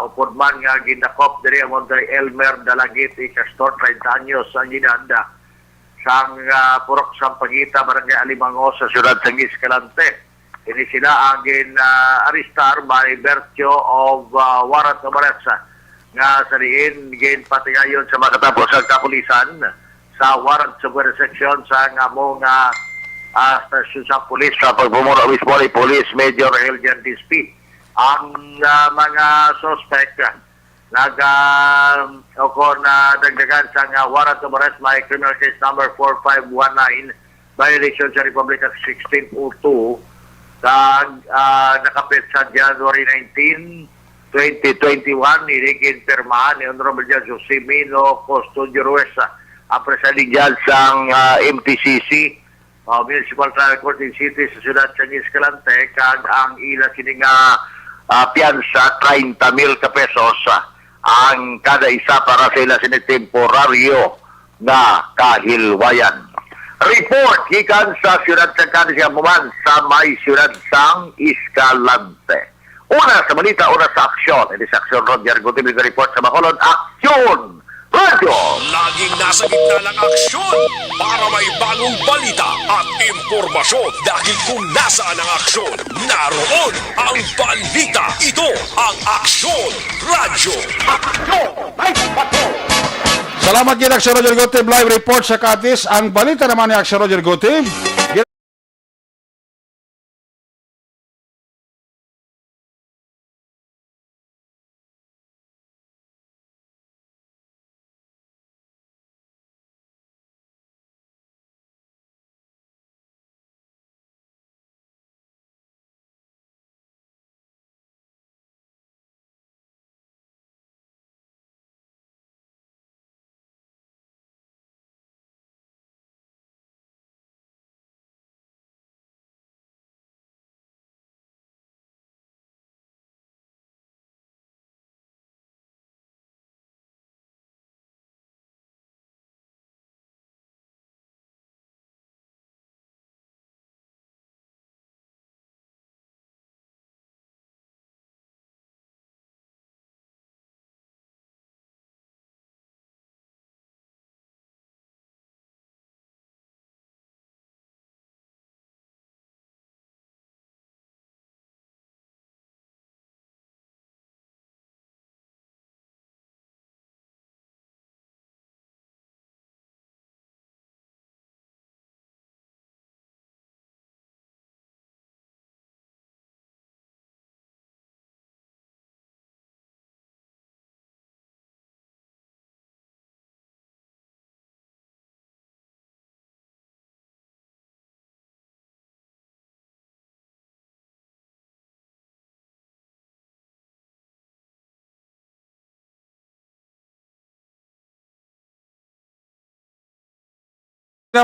upod man nga gindakop diri amo kay Elmer Dalagit E. Castor, treinta anyos ang edad, sang, ah, Purok Sampaguita, Barangay Alimango, sa siyudad sang Escalante. Ini sila ang gin, ah, arestar by virtue of, ah, warrant of arrest, ah, nga sa diin ginpatigayon sa makatapos ang kapulisan sa warrant of arrest section sa nga mo nga, ah, stasyon sa pulis sa pagpumuno mismo ni Police Major Heljan Dispi. Ang, ah, mga suspect, ah, Nag, ah, o kon, ah, dagdagan sang, ah, warrant of arrest, may criminal case number four five one nine, violation sa Republic Act sixteen oh two, kag, ah, nakapit sa January nineteen, twenty twenty-one, ini ginpirmahan ni Honorable Judge Josimino Custodio Ruiz, ah, ang presiding judge sang, ah, M T C C, ah, Municipal Trial Court in City sa siyudad sang Escalante, kag ang ila sini nga, ah, piyansa, treinta mil ka pesos, ah, ang kada isa para sa ila sini temporaryo nga kahilwayan. Report gikan sa siyudad sang Cadiz, nga muman sa may siyudad sang Escalante. Una sa balita, una sa aksyon. Ini si Aksyon Roger Gutierrez report sa Bacolod. Aksyon! Radyo! Laging nasa gitna ng aksyon para may bagong balita at impormasyon. Dahil kung nasaan ang aksyon, naroon ang balita. Ito ang Aksyon Radyo. Aksyon! Ay, patrol! Salamat gid, Aksyon Roger Gutib. Live report sa Cadiz. Ang balita naman ni Aksyon Roger Gutib.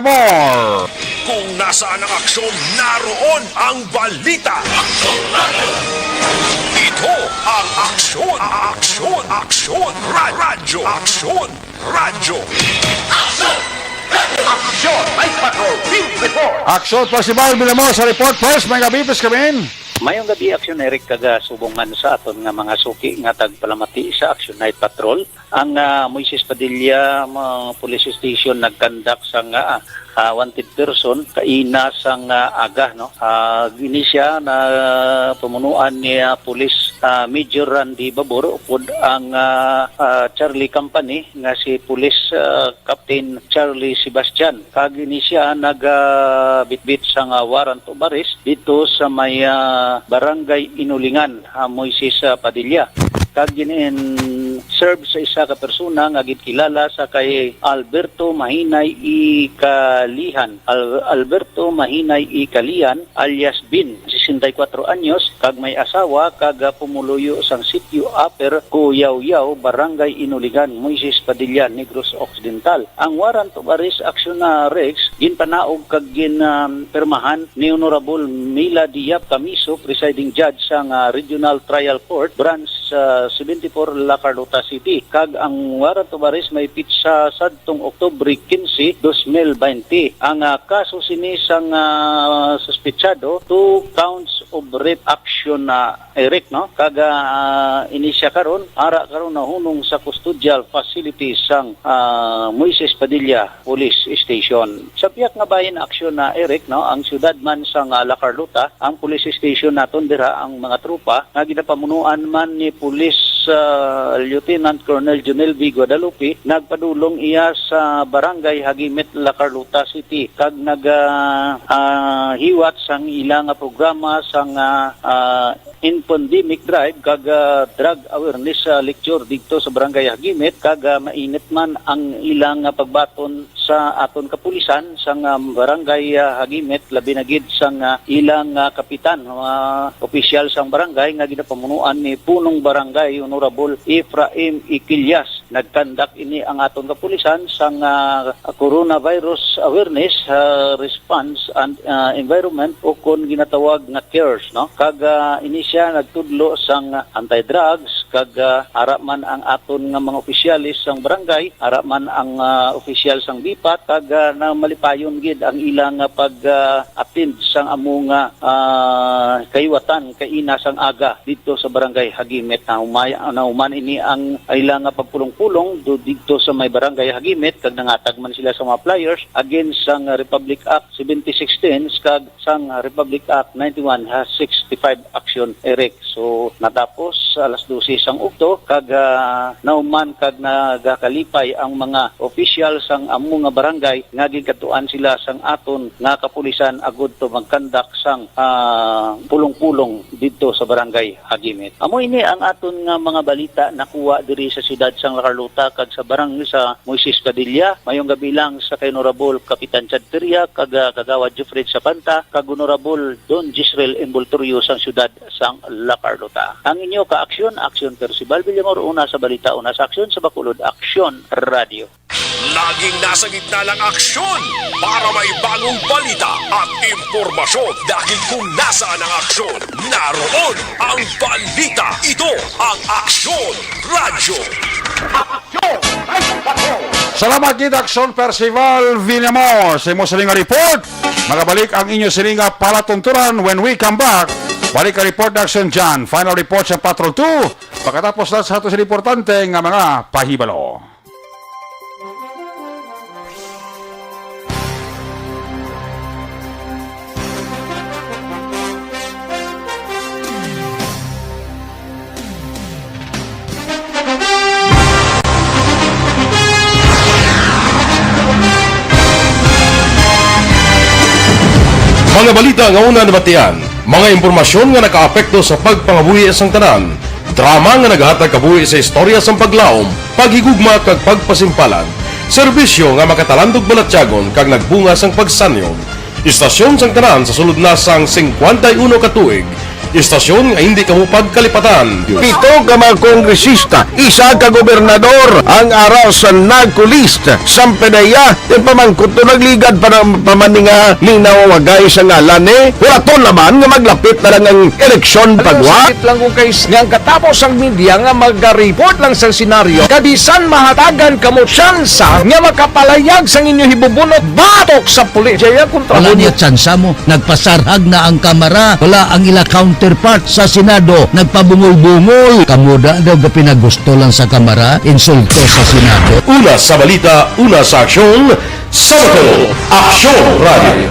More. Kung nasaan ang aksyon, naroon ang balita. Ito ang Aksyon, Aksyon, Aksyon, Ra- Radyo, Aksyon, Radyo. Aksyon, Night Patrol, Field Report. Aksyon, Percival Villamor sa report. Pres, may gabi, pres kami. Mayong gabi, Aksyon Eric, kag, ah, subong man sa aton nga mga suki nga tagpalamati sa Action Night Patrol. Ang, ah, Moises Padilla, ah, Police Station nagkandak sang, ah, ah, wanted person kaina sang, ah, aga, no? Ah, ini siya na pamunuan ni, ah, Police, ah, Major Randy Babor upod ang, ah, ah, Charlie Company nga si Police, ah, Captain Charlie Sebastian. Kag ini siya nag, ah, bitbit sang, ah, warrant of arrest dito sa may, ah, Barangay Inulingan, ah, Moises, ah, Padilla. Kag gin-serve sa isa ka persona nga ginkilala sa kay Alberto Mahinay I. Kalihan. Al- Alberto Mahinay I. Kalihan, alias Bin, sesenta y cuatro anyos, kag may asawa, kag, ah, pumuluyo sang Sitio Upper Kuyawyaw, Barangay Inulingan, Moises Padilla, Negros Occidental. Ang warrant of arrest, Aksyon na Rex, ginpanaog kag gin, um, pirmahan ni Honorable Mila Diap Camiso, presiding judge sang, ah, Regional Trial Court, Branch, ah, seventy-four, La Carlota City. Kag ang warrant of arrest may pitsa sadtong Oktubre quince, dos mil baynte. Ang, ah, kaso sini sang, ah, suspetsado, two counts of rape, Aksyon na Eric, no? Kag, ah, ini siya karon, ara karon nahunong sa custodial facility sang, ah, Moises Padilla Police Station. Sa pihak nga bahin, Aksyon na Eric, no, ang siyudad man sang, ah, La Carlota, ang police station naton dira, ang mga tropa nga ginapamunuan man ni Police, ah, Lieutenant Colonel Jonel V. Guadalupe, nagpadulong iya sa Barangay Hagimit, La Carlota City, kag nag, ah, ah, hiwat sang ila nga programa sang, ah, ah, Infodemic Drive kag, ah, drug awareness, ah, lecture didto sa Barangay Hagimit, kag, ah, mainit man ang ilang, ah, pagbaton sa aton kapulisan sang, ah, Barangay, ah, Hagimit, labi na gid sang, ah, ilang, ah, kapitan, mga opisyal sang barangay nga ginapamunuan ni Punong Barangay Honorable Efraim Iquillas. Nagkandak ini ang aton kapulisan sang, ah, Coronavirus Awareness, ah, Response and, ah, Environment, o kon ginatawag nga cares, no? Kag, ah, ini siya nagtudlo sang anti-drugs, kag, ah, ara man ang aton nga mga opisyales sang barangay, ara man ang, ah, opisyal sang bipat, kag, ah, na malipayon gid ang ilang, ah, pag, ah, attend sang amo nga, ah, kahiwatan kaina sang aga didto sa Barangay Hagimit. Nahuman, nahuman ini ang ila nga pagpulong-pulong do didto sa may Barangay Hagimit, kag nangatag man sila sa mga flyers against sang Republic Act seventy sixteen kag sang Republic Act ninety-one sixty-five Action, Eric. So, natapos alas dose sang udto, kag, ah, nahuman kag nagakalipay ang mga opisyal sang amo nga barangay nga ginkadtuan sila sang aton nga kapulisan agud to magkandak sang, ah, pulong-pulong didto sa Barangay Hagimit. Amo ini ang aton nga mga balita nakuha diri sa siyudad sang La Carlota kag sa barangay sa Moises Padilla. Mayong gabi lang sa kay Honorable Kapitan Chad Teriak kag, ah, Kagawad Jeffred Sapanta kag Honorable Don Jezreel Envoltorio sang siyudad sang La Carlota. Ang inyo ka-aksyon, Aksyon Percival Villamor, una sa balita, una sa aksyon, sa Bacolod Aksyon Radio. Laging nasa gitna ng aksyon para may bagong balita at impormasyon, dahil kung nasaan ang aksyon, naroon ang balita. Ito ang Aksyon Radyo. Salamat gid, Aksyon Percival Villamor, sa imo sining nga report. Magabalik ang inyo sining nga palatuntunan when we come back. Balik ang report, Aksyon John. Final report sa Patrol two. Pagkatapos na sa ato sa importante nga mga pahibalo. Mga balita nga una nabatian, mga impormasyon nga nakaapekto sa pagpangabuhi sang tanan, drama nga naghatag kabuhi sa istorya sang paglaom, paghigugma kag pagpasimpalan, serbisyo nga makatalandog balatyagon kag nagbunga sang pagsanyog. Istasyon sang tanan sa sulod na sang singkwenta y uno ka tuig, Istasyon nga hindi kamo pagkalipatan. Pito ka mga kongresista, isa ka gobernador ang ara sa NAGCO list. Sampedeya, ti pamangkot to nagligad pa na, pa man ni nga linawagay sa ngalan ni. Wala to naman nga maglapit na lang ang eleksyon pagwa. Sakit lang kung kay nga ang katapos ang media nga magariport lang sa senaryo. Kabisan mahatagan kamo tsansa nga makapalayag sang inyo hibubunot batok sa pulis. Jaya kontra Wala mo niya tsansa mo. Nagpasarhag na ang kamara, wala ang ila counterpart sa Senado, nagpabungol-bungol. Kamo da daw gapinagusto lang sa kamara, insulto sa Senado. Una sa balita, una sa aksyon, sa Bacolod, Aksyon Radio.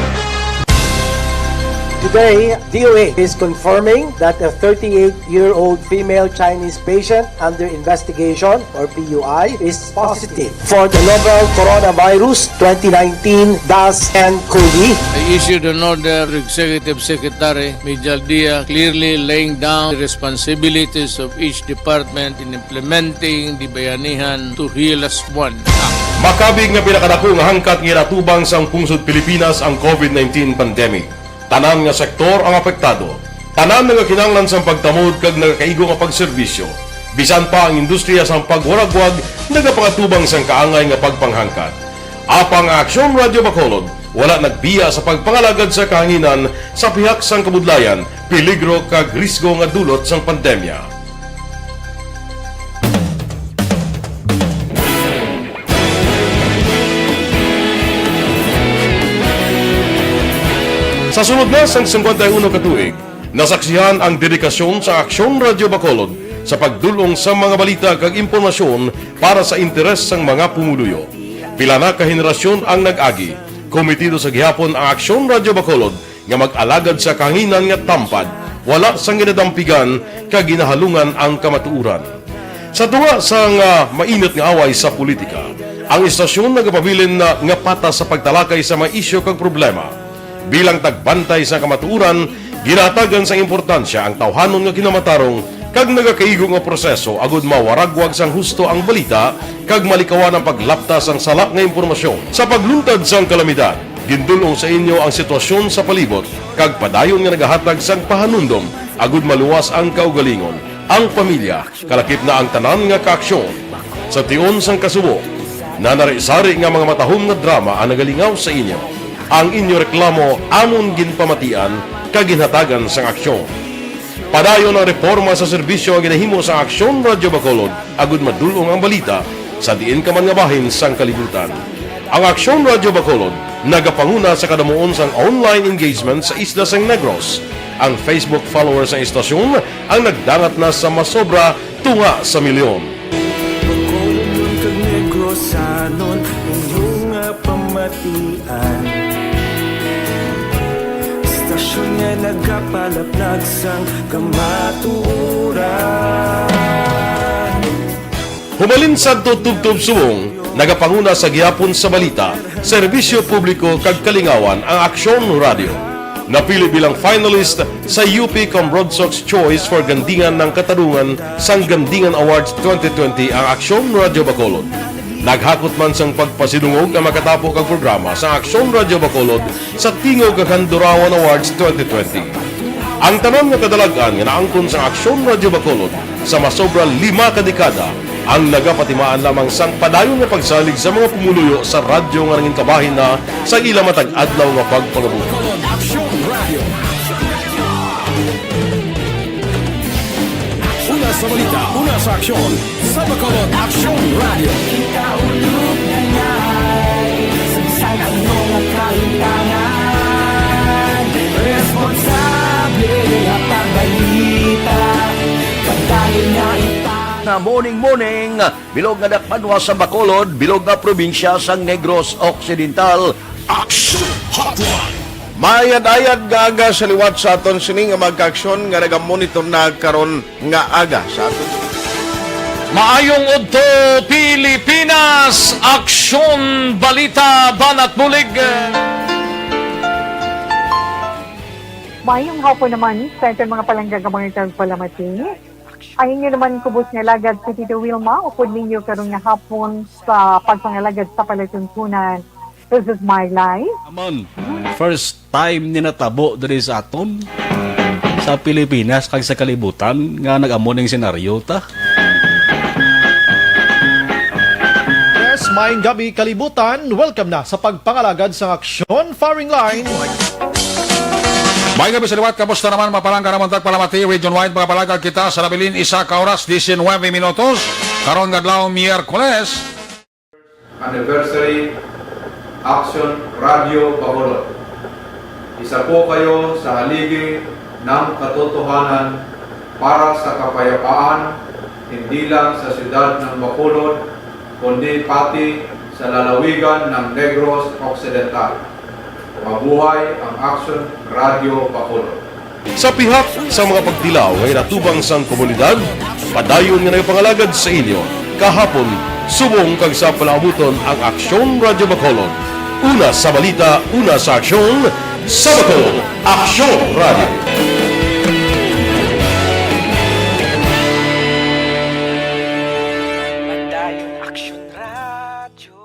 Today, D O A is confirming that a thirty-eight-year-old female Chinese patient under investigation, or P U I, is positive for the novel coronavirus twenty nineteen dash N cov. I issued an order to Executive Secretary Mijal Dia, clearly laying down the responsibilities of each department in implementing the Bayanihan to Heal As One Act. Makabig nga pinakadako nga hangkat nga ginatubang sang pungsod Pilipinas ang covid nineteen pandemic. Tanan nga sektor ang apektado. Tanan nga kinahanglan sang pagtamod kag nagakaigo nga pagserbisyo. Bisan pa ang industriya sang pagwaragwag nagapangatubang sang kaangay nga pagpanghangkat. Apang ang Aksyon Radio Bacolod wala nagbiya sa pagpangalagad sa kahanginan sa pihak sang kabudlayan, peligro kag risgo nga dulot sang pandemya. Sa sulod na sang singkwenta y uno ka tuig, nasaksihan ang dedikasyon sa Aksyon Radio Bacolod sa pagdul-ong sa mga balita kag impormasyon para sa interes sang mga pumuluyo. Pila na ka henerasyon ang nag-agi. Komitido sa gihapon ang Aksyon Radio Bacolod nga mag-alagad sa kahanginan nga tampad, wala sang ginadampigan kag ginahalungan ang kamatuoran. Sa tunga sang, ah, mainit nga away sa politika, ang istasyon nagapabilin na nga patas sa pagtalakay sa mga isyu kag problema. Bilang tagbantay sa kamatuoran, ginahatagan sang importansya ang tawhanon nga kinamatarong kag nagakaigo nga proseso agud mawaragwag sang husto ang balita kag malikawan ang paglapta sang sala nga impormasyon. Sa pagluntad sang kalamidad, gindul-ong sa inyo ang sitwasyon sa palibot kag padayon nga nagahatag sang pahanumdom agud maluwas ang kaugalingon, ang pamilya, kalakip na ang tanan nga kaaksyon. Sa tion sang kasubo, nanari-sari nga mga matahom nga drama ang nagalingaw sa inyo. Ang inyo reklamo amon ginpamatian kag ginhatagan sang aksyon. Padayon ang reporma sa serbisyo nga ginahimo sang Aksyon Radio Bacolod agud madul-ong ang balita sa diin ka man nga bahin sang kalibutan. Ang Aksyon Radio Bacolod nagapanguna sa kadamuon sang online engagement sa isla sang Negros. Ang Facebook followers sang istasyon ang nagdangat na sa masobra tunga sa milyon. Bacolodnon kag Negrosanon, inyo nga pamatian. Istasyon nga nagapalaplag sang kamatuoran. Humalin sadto tubtob subong, nagapanguna sa gihapon sa balita, serbisyo publiko kag kalingawan ang Aksyon Radio. Napili bilang finalist sa U P Cambronsox Choice for Gandingan ng Katarungan sang Gandingan Awards twenty twenty ang Aksyon Radio Bacolod. Naghakot man sang pagpasidungog ang makatapo kag programa sa Aksyon Radio Bacolod sa Tingog kag Handurawan Awards twenty twenty. Ang tanan nga kadalag-an nga naangkon sang Aksyon Radio Bacolod sa masobra lima ka dekada ang nagapatimaan lamang sang padayon nga pagsalig sa mga pumuluyo sa radyo nga nangin kabahin na sa ila matag adlaw nga pagpangabuhi. Aksyon Radio. Una sa balita, una sa aksyon, sa Bacolod Aksyon Radio. Ikaulog na ngay, sa bisan ano nga kahitangan, responsable nga pagbalita, pagdahil nga ita- Na morning, morning, bilog nga dakbanwa sa Bacolod, bilog nga probinsya sang Negros Occidental. Action Hotline. Maayad-ayad nga aga sa liwat sa aton sini nga magkaaksyon nga nagamonitor na karon nga aga sa aton. Maayong udto, Pilipinas! Aksyon, balita, banat bulig. Maayong hapon naman sa aton mga palangga nga mga tagpalamati. Ang inyo naman kubos nga alagad si Tito Wilma, upod ninyo karon nga hapon sa pagpangalagad sa palatuntunan. This is my life. Amon, first time ni natabo diri sa aton. sa Pilipinas kag sa kalibutan nga nag-amo ning senaryo ta. Yes, maayong gabi, kalibutan. Welcome na sa pagpangalagad sang Aksyon Firing Line. May gabi sa liwat, kamusta naman? Mapalangga naman tagpalamati, Region Wide, mga palangga kita sa nabilin, isa ka oras, diecinuebe minutos. Karon nga adlaw, Miyerkules. Anniversary, Aksyon Radyo Bacolod. Isa po kayo sa haligi ng katotohanan para sa kapayapaan, hindi lang sa siyudad ng Bacolod, kundi pati sa lalawigan ng Negros Occidental. Mabuhay ang Aksyon Radyo Bacolod. Sa pihak sa mga pagtilaw nga inatubang sang komunidad, padayon nga nagapangalagad sa inyo kahapon, subong kag sa palaabuton ang Aksyon Radyo Bacolod. Una sa balita, una sa aksyon, sa Bacolod, Aksyon Radyo. Padayon Aksyon Radyo.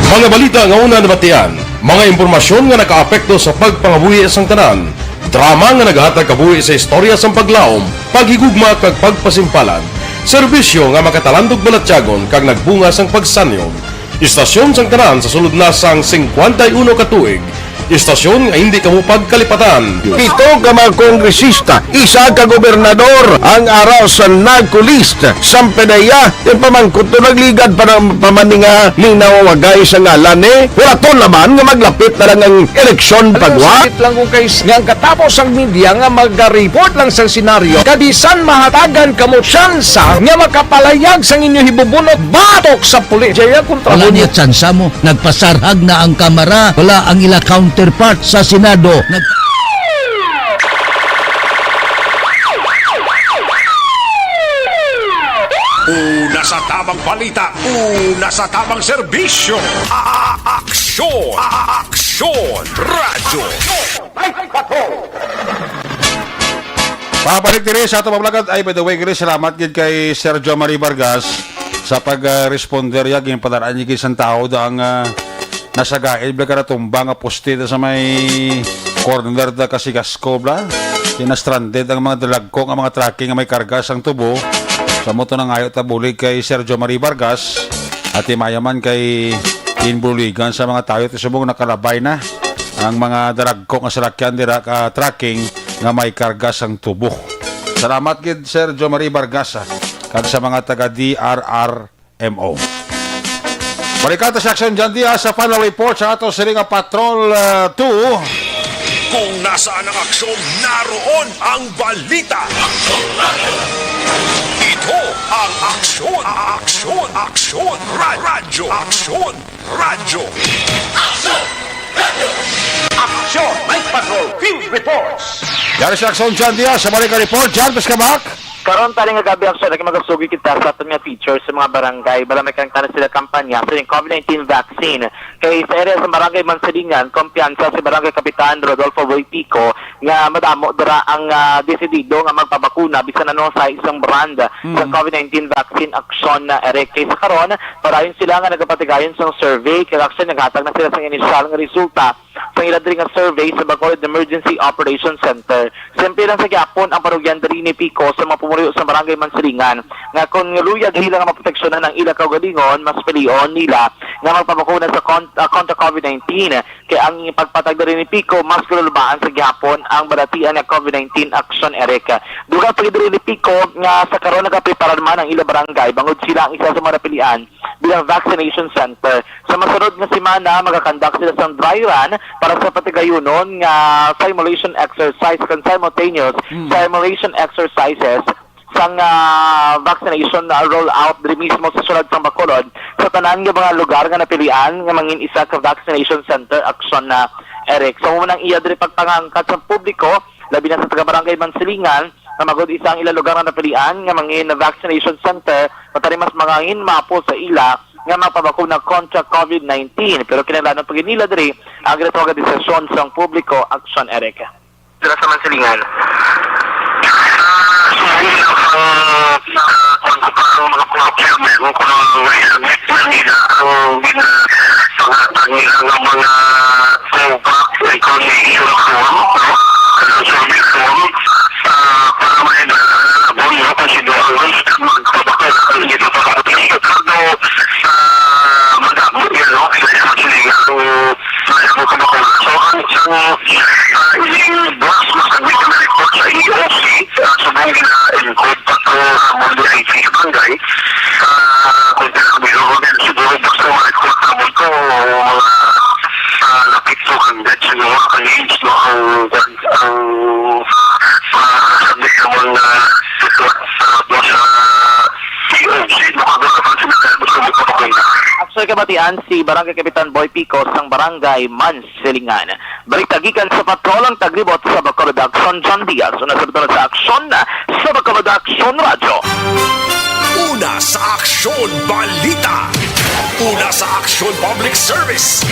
Mga balita nga una nabatian, mga impormasyon nga nakaapekto sa pagpangabuhi sang tanan, drama nga nagahatag kabuhi sa istorya sang paglaom, paghigugma kag pagpasimpalan, serbisyo nga makatalandog balatyagon kag nagbunga sang pagsanyon. Istasyon sang tanan sa sulod na sang singkwenta y uno ka tuig. Istasyon nga hindi kamo pagkalipatan. Pito ka mga kongresista, isa ka gobernador ang ara sa NAGCO list. Sampe na iya, yung pamangkot to nagligad pa ng pamaninga ni nawawagay sa ngalan ni. Wala to laman nga maglapit na lang ang eleksyon pagwa. Sakit lang kung kay nga ang katapos ang media nga mag-report lang sa senaryo. Kabisan mahatagan kamo tsansa nga makapalayag sang inyo hibubunot batok sa pulis. Jaya kontra Wala mo. Niya tsansa mo. Nagpasarhag na ang Kamara. Wala ang ila counterpart sa Senado. Nag- Una sa tamang balita, una sa tamang serbisyo. A-, a-, aksyon, a-, a-, aksyon, radyo. Pabalik diri sa ato mga vlog. Ay, by the way, gid, salamat gid kay Sergio Marie Vargas sa pag, ah, responder ya. Ginpadala niya gid sang tawo da ang, ah, nasagaid bala ka natumba nga poste da sa may corner da Casigasco bala. Kina-stranded ang mga dalagko nga mga trucking nga may karga sang tubo. Sa mo to nangayo ta bulig kay Sergio Marie Vargas. Ati mayaman kay ginbuligan sa mga tayo ti subong nakalabay na ang mga dalagko nga salakyan dira ka trucking nga may karga sang tubo. Salamat gid, Sir Jo Marie Vargas, ah, kag sa mga taga D R R M O. Balikan ta si Aksyon John Diaz sa final report sa ato sini nga Patrol, ah, two. Kung nasaan ang aksyon, naroon ang balita. Ito ang Aksyon, Aksyon, Aksyon, Ra-, Radyo Aksyon. Radyo. Aksyon! Aksyon! Night Patrol Field Reports! Yari si Aksyon John Diaz sa balik report. John, pas ka back? Karon, tali nga gabi, Aksyon, nagmagasugi kita sa aton nga feature sa mga barangay. Bala may kang tanan sila kampanya sa yung covid nineteen vaccine. Kay sa area sa Barangay Mansilingan, kumpiyansa si Barangay Kapitan Rodolfo Boy Pico nga madamo dira ang, ah, desidido nga magpabakuna bisan ano sa isang brand sa Mm. covid nineteen vaccine aksyon na ere. Kay sa karon, padayon sila nga nagapatigayon sang survey, kag actually naghatag na sila sang inisyal nga resulta sa ila diri nga survey sa Bacolod Emergency Operation Center. Simple lang sa gyapon ang parugyan diri ni Pico sa mga pumuluyo sa Barangay Mansilingan nga kung luyag nila nga maproteksyonan ang ila kaugalingon, mas pilion nila nga magpabakuna sa con-, ah, kontra covid nineteen. Kay ang pagpatag diri ni Pico mas kalulubaan sa gihapon ang balatian nga covid nineteen aksyon, Eric. Dugang pa gid diri ni Pico nga sa karon nagaprepara man ang ila barangay bangod sila ang isa sa mga napilian bilang vaccination center. Sa masunod nga semana, magakandak sila sang dry run para sa patigayunon nga simulation exercise kag simultaneous Mm. simulation exercises sang, ah, vaccination, ah, rollout diri mismo sa syudad sang Bacolod sa tanan nga mga lugar nga napilian nga mangin isa ka vaccination center aksyon na, Eric. Sa una ang iya diri pagpangangkat sa publiko, labi na sa taga Barangay Mansilingan, nga magod isa ang ila lugar nga napilian nga mangin vaccination center, matali mas mangangin mapo sa ila nga mapabakuna kontra covid nineteen. Pero kinahanglan pa gid nila diri ang ginatawag nga desisyon sang publiko aksyon, Eric. Sila sa Mansilingan. Ah, subuin lang ang Ang mga pagpapirme, ang kulang submit na nila ang ginapangatag nila nga mga COVAX reconciliation form, no? Reconciliation form, ah, para maidala ang labon, no? Kasi doon ang magpapakita ang ito sa mga sa madamo, yan, no? Sa isang sinigang, So, ang, ang, ah, ining boss, masabit na report sa E O C, ah, subong gina-encode pa to, ah, mo di I T sa barangay. Ah, kung pila ka minuto din, siguro basta ma-report na mo to, mga, ah, lapit two hundred siguro ka leads, no, ang, ang, ah, submit naman na report sa boss, ah, E O C, baka doon naman sila gusto mo pa. Actually, kabatian, si Barangay Kapitan Boy Pico sang Barangay Mansilingan. Balita gikan sa patrol ang taglibot sa Bacolod Aksyon, John Diaz. Una sa patrol sa Aksyon, sa Bacolod Aksyon Radyo. Una sa Aksyon Balita. Una sa Aksyon Public Service.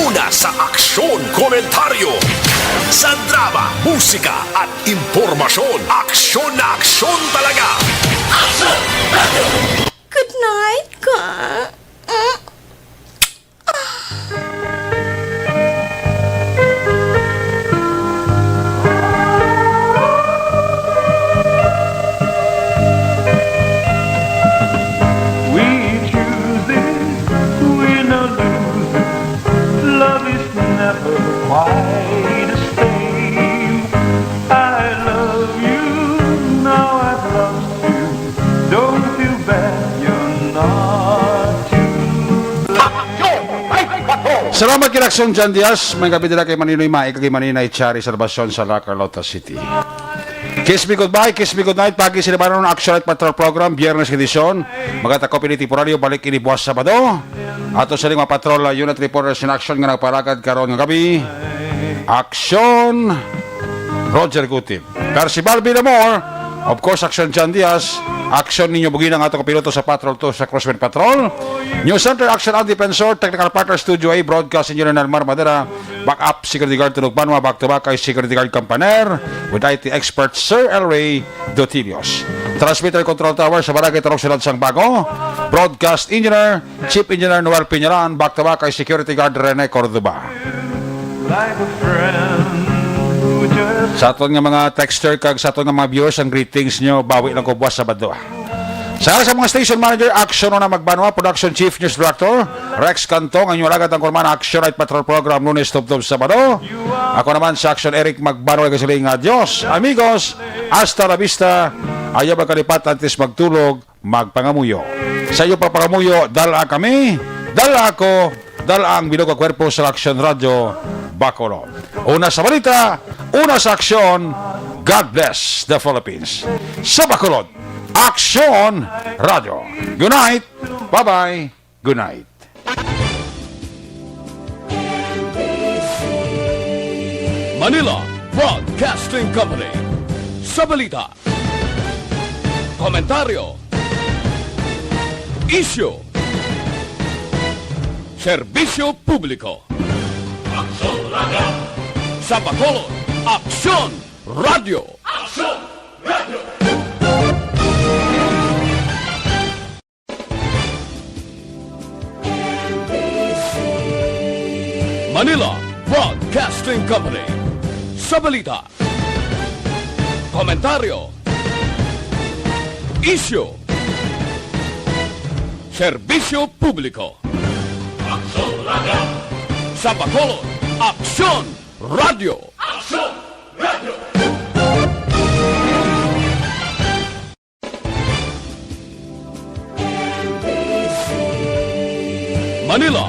Una sa Aksyon Komentaryo. Sa drama, musika at impormasyon, aksyon na aksyon talaga. Aksyon Radyo. Good night, ka. Mm. We choose this, win or lose. Love is never quite the same. I love you, now I've lost you. Don't feel bad, you're not to blame. Salamat kay Aksyon John Diaz. May gabi dira kay Maninoy Mai, kay Maninay Chari Salvacion sa La Carlota City. Kiss me goodbye, kiss me goodnight. Pagi sila ba nun, Aksyon at Patrol Program, Biyernes edisyon. Magatakop ini temporaryo, balik ini buwas Sabado. Ato sa lima patrol, uh, unit reporters in action nga nagparagad karon nga gabi. Aksyon, Roger Gutin. Percival Villamor, of course, Aksyon John Diaz, Aksyon Ninyo Bugina nga ato kapiloto sa Patrol two sa Crosswind Patrol. News Center, Aksyon Andy Pensor, Technical Partner Studio A, Broadcast Engineer Nalmar Madera, Backup Security Guard Tunog Banwa, back to back kay Security Guard Campaner, with I T expert Sir Elray Dotilios. Transmitter Control Tower sa Barangay Tarong, Siyudad sang Bago, Broadcast Engineer, Chief Engineer Noel Piñaran, back to back kay Security Guard Rene Cordoba. Sa aton nga mga texter kag sa aton nga mga viewers, ang greetings nyo, bawi lang ko buwas Sabado. Sa, sa mga station manager, Aksyon Una Magbanwa, Production Chief, News Director, Rex Cantong, ang inyong alagad ang kurman, Aksyon Night Patrol Program, Lunes, Tubtob, Sabado. Ako naman sa Aksyon, Eric Magbanwa, kasiling nga, Dios, amigos, hasta la vista, ayaw magkalipat, antes magtulog, magpangamuyo. Sa iyo pa pangamuyo, dala kami, dala ako, dala ang bilog nga kwerpo sa Aksyon Radyo Bacolod. Una sa balita, una sa aksyon, God bless the Philippines. Sa Bacolod, Aksyon Radyo. Good night, bye-bye, good night. Manila Broadcasting Company. Sa balita, komentaryo, isyu, serbisyo publiko. Aksyon Radyo. Sa Bacolod, Aksyon Radyo. Aksyon Radyo. Manila Broadcasting Company. Sa balita, komentaryo, isyu, serbisyo publiko. Aksyon Radyo. Sa Bacolod, Aksyon Radyo. Aksyon Radyo. Manila